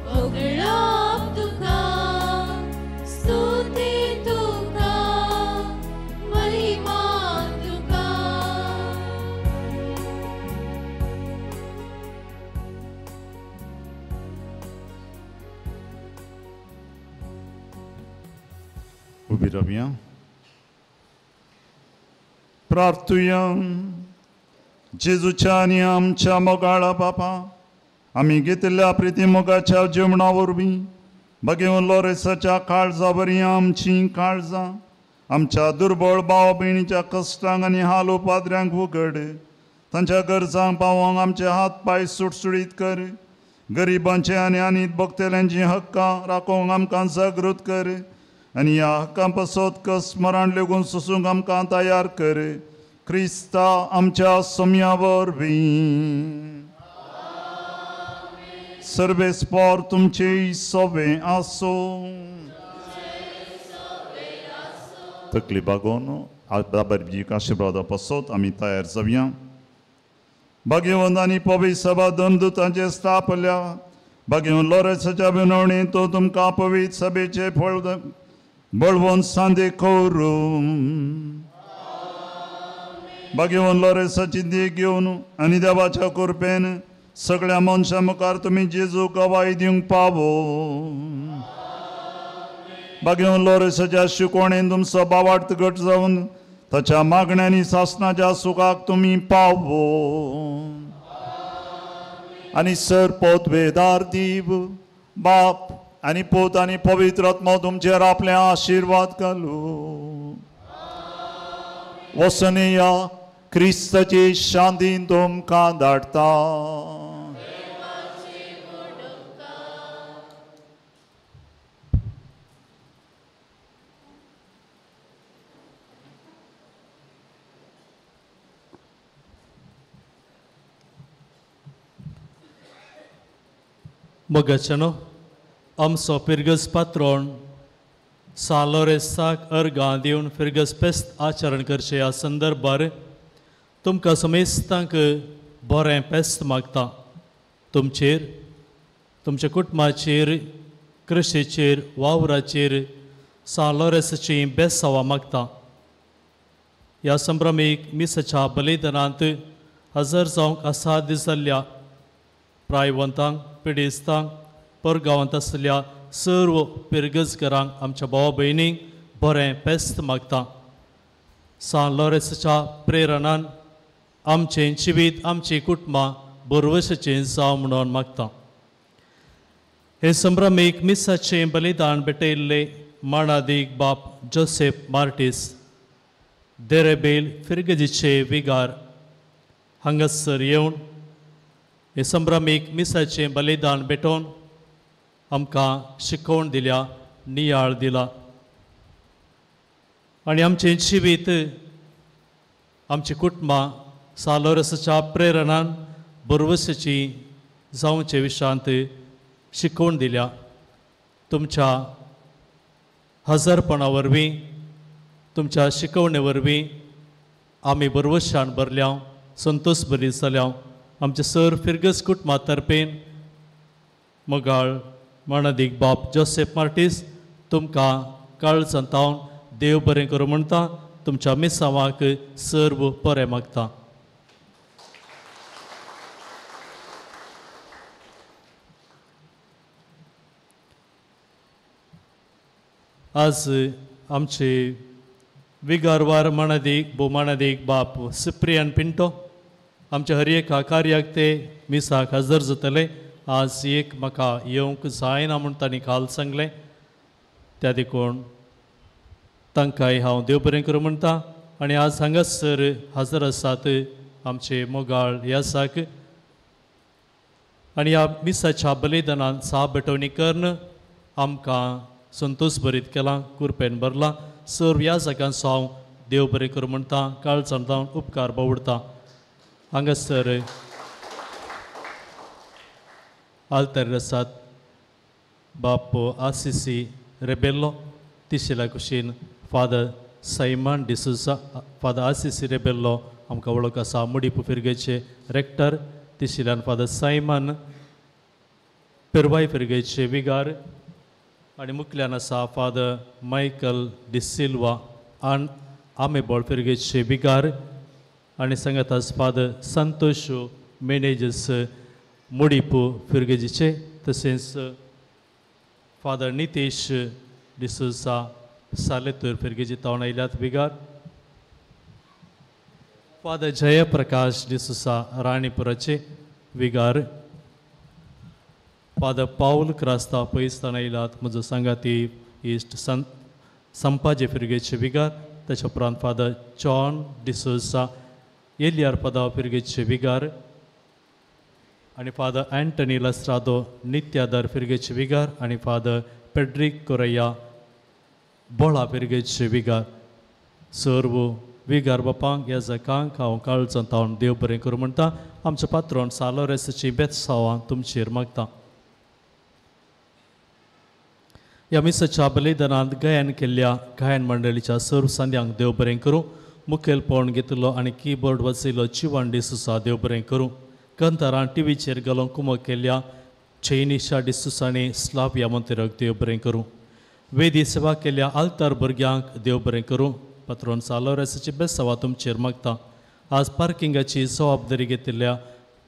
होगळप तुका स्तुती तुका महिमा तुका. उबी रावया. प्रार्थुया. जेजूच्या आनी आमच्या मोगाळा बापा, आमी घेतिल्ल्या प्रिती मोगाच्या जेवणा वरवीं भगेवन लोरेसाच्या काळजा वरी आमचीं काळजां आमच्या दुर्बळ भाव भयणीच्या कश्टांक आनी हाल उपाद्र्यांक उगड, तांच्या गरजांक पावोवंक आमचे हात पांय सुटसुटीत कर. गरिबांचे आनी आनी भोगतेल्यांची हक्कां राखोवंक आमकां जागृत कर आनी ह्या हक्कां पासत कस मरण लेगून सोसूंक आमकां तयार कर. क्रिस्ता आमच्या सोम्या वरवीं. सर्वेस्पोर तुमचे सोवे आसूं. तकली बागोवन बाबरजीक आशिर्वादा पासत आमी तयार जावया. भाग्यवंत आनी पवित्र सभा दमदूतांचे स्थापल्या भाग्यवंत लोरेसाच्या विनवणी तो तुमकां पवित्र सभेचे फळ बळवंत सांदे करूं. भाग्यवंत लोरेसाची देख घेवन आनी देवाच्या कृपेन सगळ्या मनशां मुखार तुमी जेजू गवाय दिवंक पावो. भाग्यवंत लोरेसाच्या शिकवणेन तुमचो बावार्थ घट जावन ताच्या मागण्यांनी सासनाच्या सुखाक तुमी पावो. आनी सर पोतवेदार दीव बाप आनी पूत आनी पवित्र आत्मो तुमचेर आपले आशिर्वाद घालू. वसनेया क्रिस्ताची शांतीन तुमकां धाडटा. मोगाच्यानो, आमचो फिरगज पात्रोण सान लोरेसाक अर्गां दिवन फिरगज फेस्त आचरण करचें ह्या संदर्भार तुमकां समेस्तांक बरें फेस्त मागता. तुमचेर, तुमच्या कुटुंबाचेर, कृशीचेर, वावराचेर सान लोरेसाची बेसांवां मागता. ह्या संभ्रमीक मिसाच्या बलिदानांत हजर जावंक असाध्य जाल्ल्या प्रायवंतांक, पिडेस्तांक, परगांवांत आसल्या सर्व पिरगजकारांक, आमच्या भावा भयणींक बरें फेस्त मागता. सान लोरेसाच्या प्रेरणान आमचें जिवीत, आमचीं कुटुंबां बरवशाचें जावं म्हणून मागता. हे संभ्रमीक मिसाचें बलिदान भेटयल्ले माणादीक बाप जोसेफ मार्टीस देरेबेल फिरगजीचे विगार हांगासर येवन हे संभ्रमीक मिसाचें बलिदान भेटोवन आमकां शिकोवण दिल्या, नियाळ दिला आनी आमचें जिवीत, आमचीं कुटुंबां सान लोरेसाच्या प्रेरणान बरवशाची जावचे विशांत शिकोवण दिल्या. तुमच्या हजारपणा वरवीं, तुमच्या शिकवणे वरवीं आमी बरवशान भरल्या, संतोष बरी जाल्या. आमचे सर फिरगज कुटुंबा तर्फेन मोगाळ माणादीक बाप जोसेफ मार्टीस तुमकां काळजांत हांव देव बरें करूं म्हणटा. तुमच्या मिसांवाक सर्व बरें मागता. आज आमचे विगारवार माणादीक भोवमानादीक बाप सिप्रियन पिंटो आमच्या हर एका कार्याक ते मिसाक हजर जातले. आज एक म्हाका येवंक जायना म्हूण तांणी काल सांगलें, त्या देखून तांकांय हांव देव बरें करूं म्हणटा. आनी आज हांगासर हजर आसात आमचे मोगाळ यासाक आनी ह्या मिसाच्या बलिदानान सा भेटवणी करून आमकां संतोष भरीत केला, कुरपेन भरला. सर्व ह्या जाग्यांचो हांव देव बरें करूं म्हणटा, काळजान जावन उपकार बावडटा. हांगासर आल्तार आसात बाप आसिसी रेबेल्लो, तिशेल्या कुशीन फादर सैमान डिसोजा. फादर आसिसी रेबेल्लो आमकां वळख आसा, मुडीप फिरगेचे रेक्टर. तिसऱ्यान फादर सायमन पेरवाय फिरगेचे विगार आनी मुखल्यान आसा फादर मायकल डिसिल्वा आनी आमेबोळ फिरगेचे विगार आनी सांगात आसा फादर संतोष मेनेजस मुडीपू फिरगेजीचे तशेंच फादर नितेश डिसोजा सालेतूर फिरगेजी तावन आयल्यात विगार फादर जयप्रकाश डिसोजा राणीपुराचे विगार फादर पावल क्रास्ता पयसतान आयल्यात म्हजो सांगाती इश्ट संपाजे फिरगेचे विगार ताच्या उपरांत फादर जॉन डिसोजा एलियार पदाव फिरगेचे विगार आनी फादर अँटनी लस्रादो नित्यादर फिरगेचे विगार आनी फादर पेड्रीक कोरैया बोळा फिरगेचे विगार. सर्व विगार बापांक ह्या जकांक हांव काळजांत हांव देव बरें करूं म्हणटा. आमचो पात्रोन सालोरेसाची बेतसांवां तुमचेर मागता. ह्या मिसाच्या बलिदानांत गायन केल्ल्या गायन मंडळीच्या सर्व सांद्यांक देव बरें करूं. मुखेलपण घेतिल्लो आनी किबोर्ड वाजयलो चिवान डिसोजा देव बरें करूं. कंतारान टिवीचेर घालून कुमक केल्ल्या चैनिशा डिसोजा आनी स्लाविया मंत्र्याक देव बरें करूं. वेदी सेवा केल्ल्या आल्तार भुरग्यांक देव बरें करूं. पात्रोन सालोरेसाची बेसावा तुमचेर मागता. आज पार्किंगाची जबाबदारी घेतिल्ल्या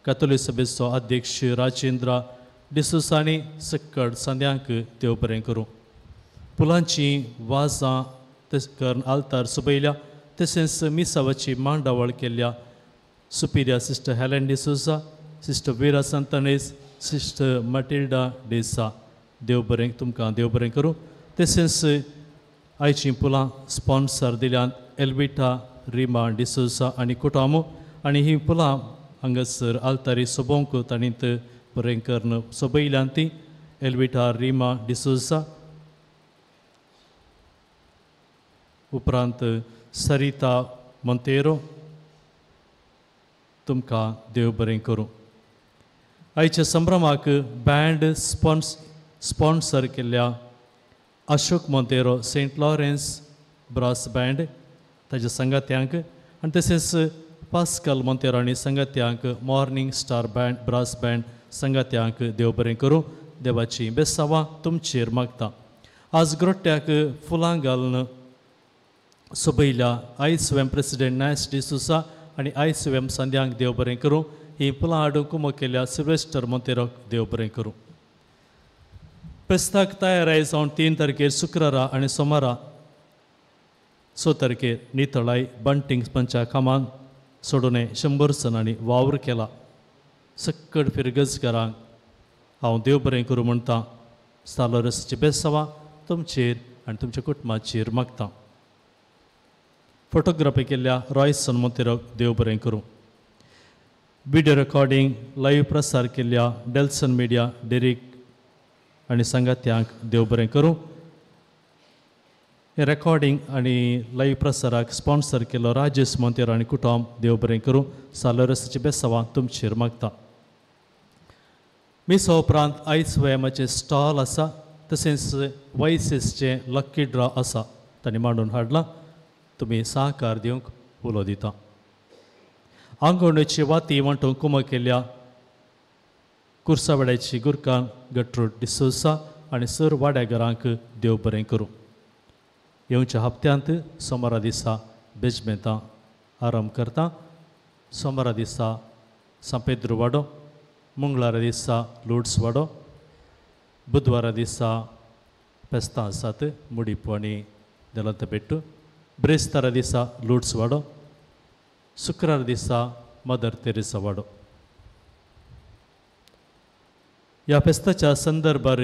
कातोली सभेचो अध्यक्ष राजेंद्र डिसोजा आनी सक्कड सांद्यांक देव बरें करूं. फुलांची वाजां करून आल्तार सोबयल्या तशेंच मिसावाची मांडावळ केल्ल्या superior sister Helen D'Souza, sister Vera Santanes, sister Matilda D'Sa देव बरें तुमकां देव बरें करूं. तशेंच आयचीं फुलां स्पॉन्सर दिल्यांत एल्विटा रिमा डिसोजा आनी कुटामो आनी हीं फुलां हांगासर आल्तारी सोबोवंक तांणी बरें करून सोबयल्यान ती एल्विटा रिमा डिसोजा. उपरांत सरिता मोंतेरो तुमकां देव बरें करूं. आयच्या संभ्रमाक बँड स्पॉन्सर केल्ल्या Ashok Monteiro Saint Lawrence brass band ताच्या सांगात्यांक आनी तशेंच पास्कल मोंतेरो आनी सांगात्यांक morning star band brass band सांगात्यांक देव बरें करूं. देवाची बेसावां तुमचेर मागता. आज ग्रोट्ट्याक फुलां घालून सोबयल्या आयसीएम प्रेसिडेंट नायस डिसोजा आनी आयसीएम सांद्यांक देव बरें करूं. ही फुलां हाडूंक कुमक केल्या सिल्वेस्टर मोंतेरोक देव बरें करूं. पेस्ताक तयाराय जावन 3 तारखेर शुक्रारा आनी सोमारा 6 तारखेर नितळाय बंटींग पंचा कामांक सोडून 100 जणांनी वावर केला. सक्कड फिरगजकारांक हांव देव बरें करूं म्हणटा. सालोरसची बेसावां तुमचेर आनी तुमच्या कुटुंबाचेर मागता. फोटोग्राफी केल्ल्या रॉयसन मोंतेरोक देव बरें करूं. विडियो रेकॉर्डिंग लायव्ह प्रसार केल्ल्या डेल्सन मिडिया डेरिक आनी सांगात्यांक देव बरें करूं. हें रेकॉर्डिंग आनी लायव्ह प्रसाराक स्पॉन्सर केलो राजेश मोंतेरो आनी कुटुंब देव बरें करूं. सालोरसाची बेसावां तुमचेर मागता. मिसा उपरांत आयस व्यायामाचें स्टॉल आसा तशेंच वायसीसचें लक्की ड्रॉ आसा तांणी मांडून हाडलां. तुमी सहकार दिवंक उलो दिता. आंगवणेची वाती वांटूंक कुमक केल्ल्या कुर्सावाड्याची गुरकान गट्रूड डिसोजा आनी सर वाड्याघरांक देव बरें करूं. येवच्या हप्त्यांत सोमारा दिसा बेजमेंतां आराम करता. सोमारा दिसा सांपेद्रू वाडो, मंगळारा दिसा लुड्स वाडो, बुधवारा दिसा पेस्तां आसात मुडीपू आनी देलांत बेट्टू, ब्रेस्तारा दिसा लुड्स वाडो, शुक्रार दिसा मदर तेरेसा वाडो. ह्या फेस्ताच्या संदर्भार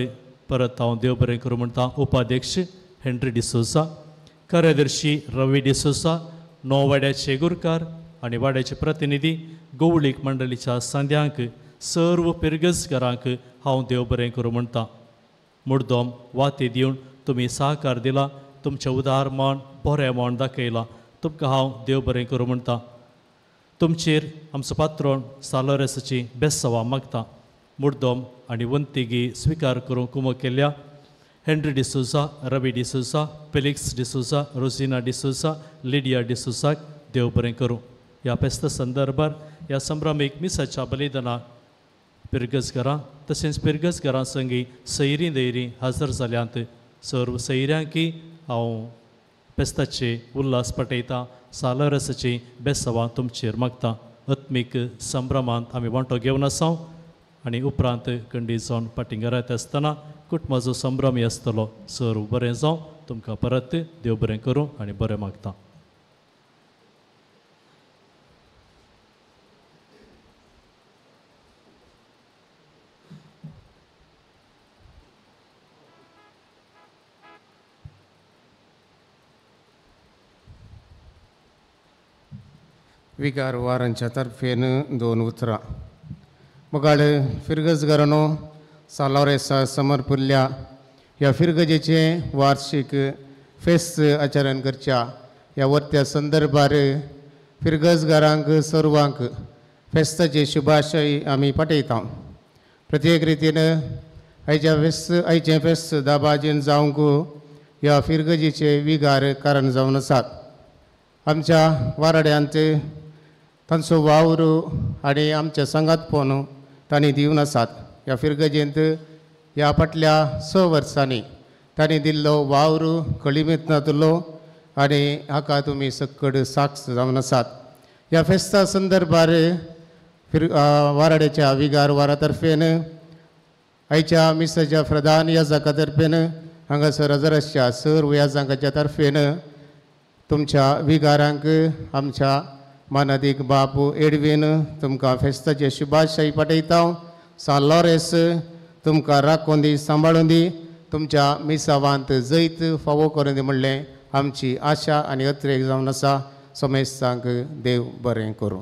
परत हांव देव बरें करूं म्हणटा. उपाध्यक्ष हेनरी डिसोजा, कार्यदर्शी रवी डिसोजा, णव वाड्याचे गुरकार आनी वाड्याचे प्रतिनिधी, गोवळीक मंडळीच्या सांद्यांक, सर्व पिरगजकारांक हांव देव बरें करूं म्हणटा. मुड्डोम वाती दिवन तुमी सहकार दिला, तुमचें उदार मन बरें म्हण दाखयलां, तुमकां हांव देव बरें करूं म्हणटा. तुमचेर आमचो पात्रोन सालोरेसाची बेसावां मागता. मुड्डोम आनी वंतिगी स्विकार करूंक कुमक केल्ल्या हेनरी डिसोजा, रवी डिसोजा, फेलिक्स डिसोजा, रोजिना डिसोजा, लिडिया डिसोजाक देव बरें करूं. ह्या फेस्ता संदर्भार ह्या संभ्रमीक मिसाच्या बलिदानाक पिरगजघरां तशेंच पिरगजघरां संगी सैरीं दैरीं हजर जाल्यांत सर्व सैऱ्यांकी हांव पेस्ताचे उल्हास पटयता सालरसाची बेसवां तुमचेर मागता. आत्मीक संभ्रमांत आमी वांटो घेवन आसाव आनी उपरांत कंडी जावन फाटीं घरांत आसतना कुटुंबाचो संभ्रम आसतलो. सर्व बरें जावं. तुमकां परत देव बरें करूं आनी बरें मागता. विकार वारांच्या तर्फेन दोन उतरां. मगाळ फिरगजगारांनो सालोरेसा समर्पुल्ल्या ह्या फिरगजेचें वार्षिक फेस्त आचरण करच्या ह्या वर्त्या संदर्भार फिरगजगारांक सर्वांक फेस्ताचे शुभाशय आमी पाठयता. प्रत्येक रितीन आयच्या फेस्त आयचें फेस्त दाबाजेन जावंक ह्या फिरगजेचे विगार कारण जावन आसात. आमच्या वाराड्यांत तांचो वावर आनी आमच्या संगातपण तांणी दिवन आसात. ह्या फिरगजेंत ह्या फाटल्या 6 वर्सांनी तांणी दिल्लो वावर कळीमेत नातलो आनी हाका तुमी सक्कड साक्ष जावन आसात. ह्या फेस्ता संदर्भार वाराड्याच्या विगार वारा तर्फेन आयच्या मिसाच्या प्रधान याजका तर्फेन हांगासर हजर सर्व याजकाच्या तर्फेन तुमच्या विगारांक आमच्या मानादीक बापू एडवीन तुमकां फेस्ताचे शुभाशय पाठयता. सान लॉरेस तुमकां राखून दी सांबाळून दी तुमच्या मिसावांत जैत फावो करून दी म्हणलें आमची आशा आनी अत्रेक जावन आसा. समेस्तांक देव बरें करूं.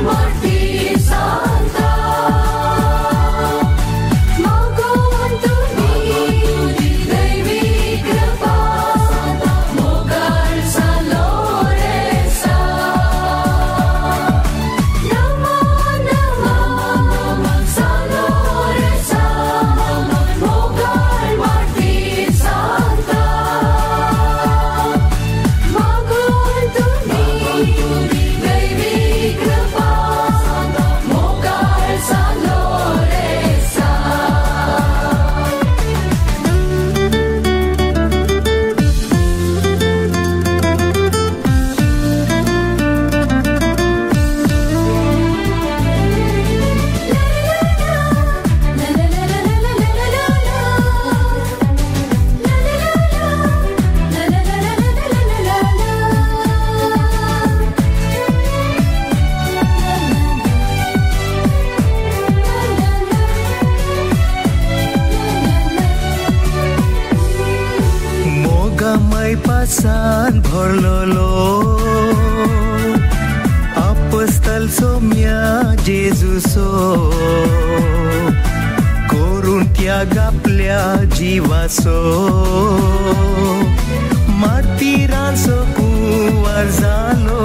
मायपासान भरलोलो आपस्तल सोम्या जेजूसो करून त्याग आपल्या जिवासो मार्तीरांचो कुंवर जालो.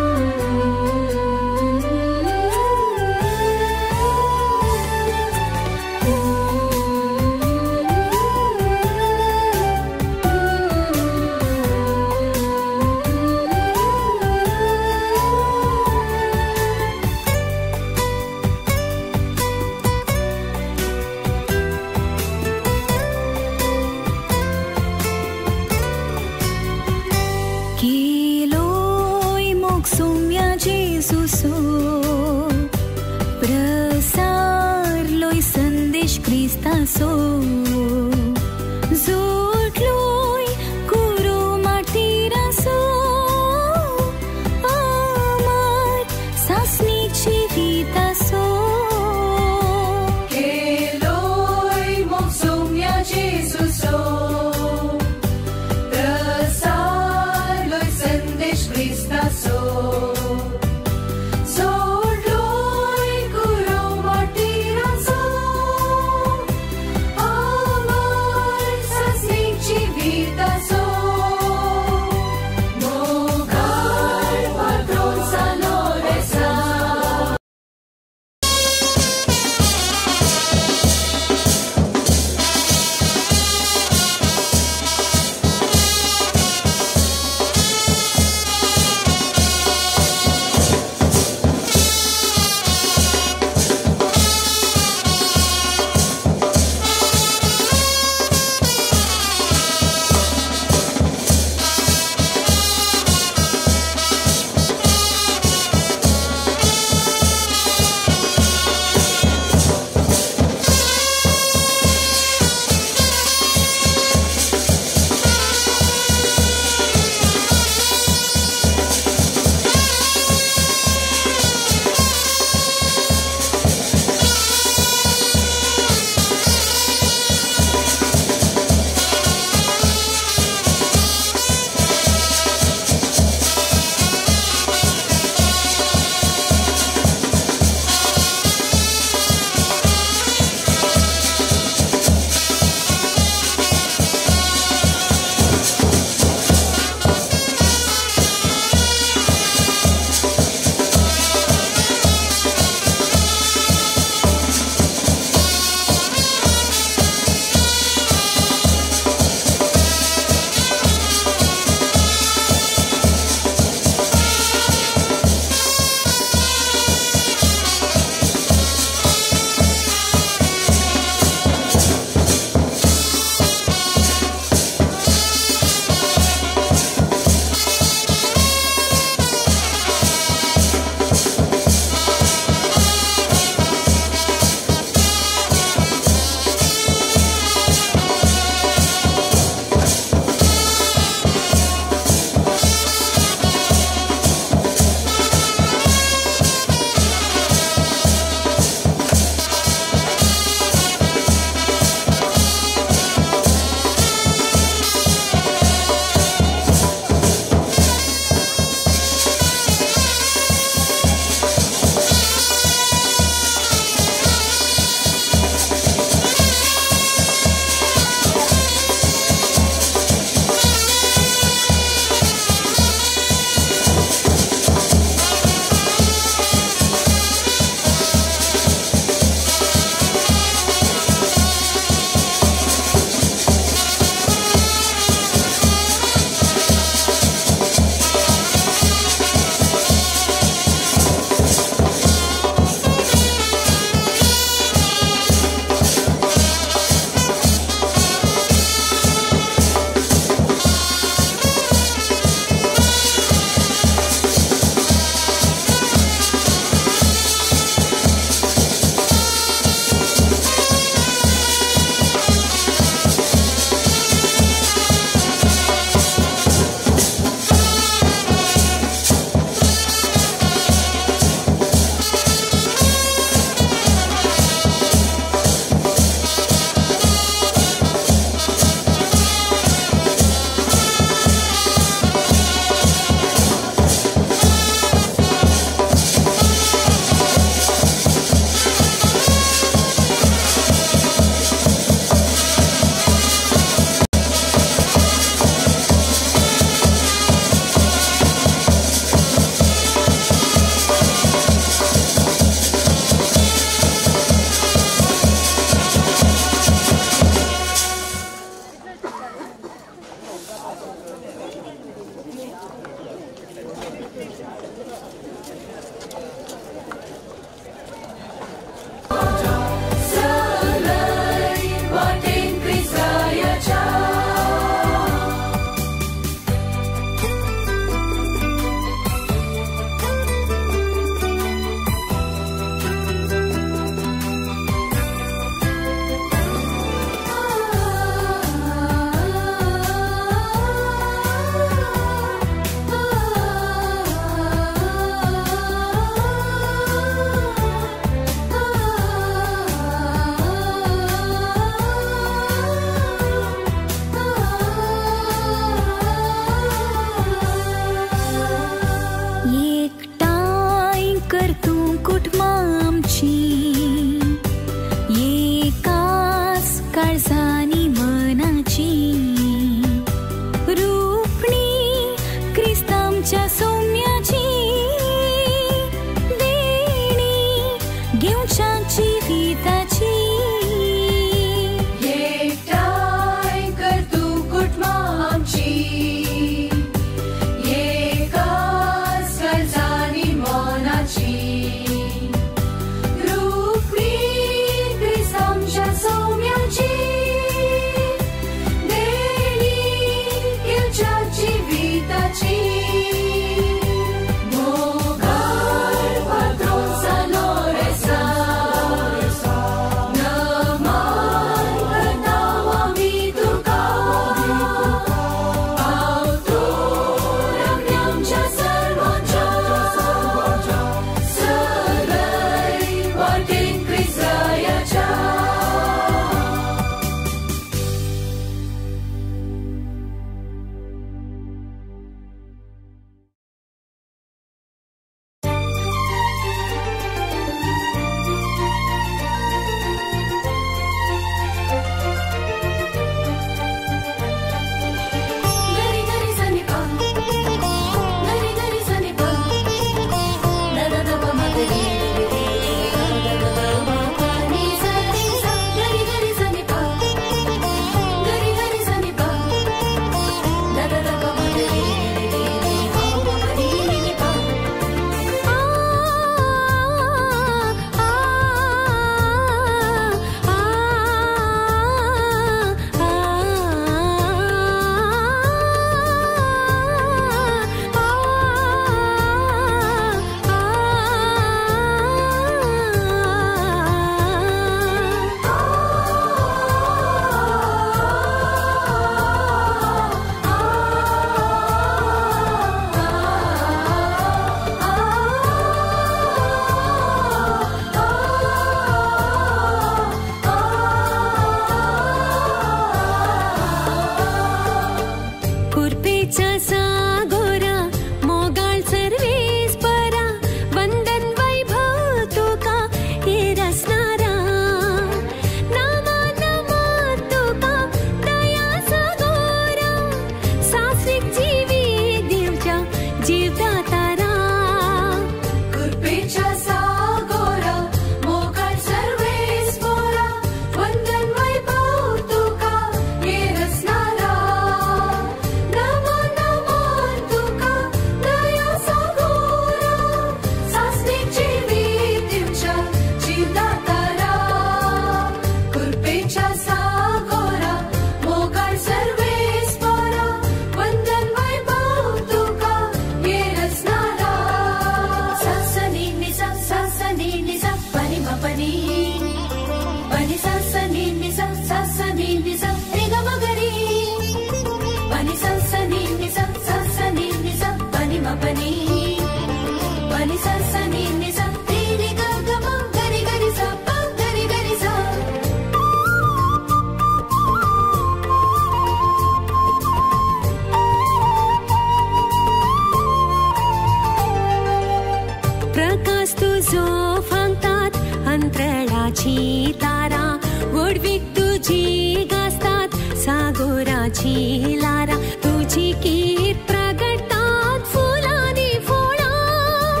अंतरळाची तारा व्हडवीक तुजी गाजतात सागोराची लारा तुजी कीर्त प्रगटतात फुलांनी फळां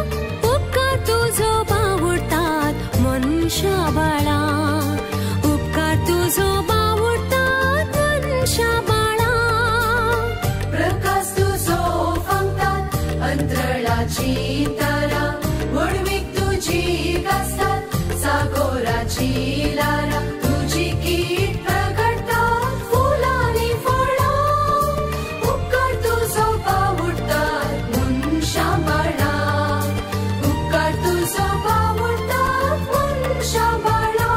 उपकार तुजो बावुडतात मनशा बाळा उपकार तुजो बावुडतात मनशा बाळा प्रकाश तुजो फांगतात अंतरळाची तारा व्हडवीक तुजी गाजतात सागोराची लारा तुजी कीर्त प्रगटतात फुलांनी फळां उपकार तुजो बावुडतात मनशा बाळा उपकार तुजो बावुडतात मनशा बाळा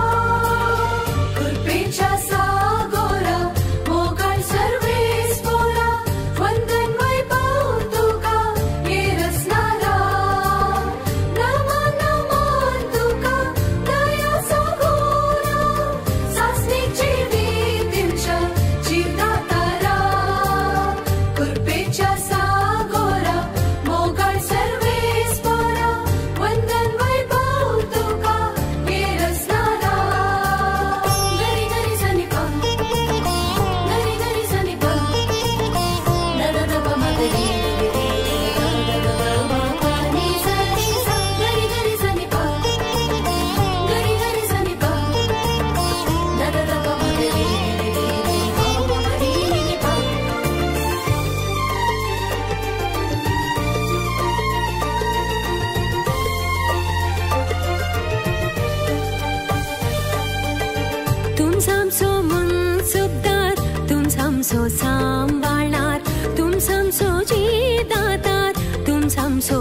कृपेच्या सागोरा मोगाळ सर्वेस पोरा वंदन वैभव तुका हे रसनारा नमन नमन तुका दया सागोरा सासणीक जिवीत दिवच्या जीवदातारा कृपेच्या सागोरा मोगाळ सर्वेस पोरा वंदन वैभव तुका हे रसनारा गरी गरी सनी पा गरी गरी सनी पा the the the प म ग री री री ग ग ग म प नि सा नी सा गरी गरी सनी पा गरी गरी सनी पा the the the प म ग री री री री ग म प री री नी पा. तुमसामसो मनसुबदार तुमसामसो सांबाळणार तुमसामसो जिदातार तुमसामसो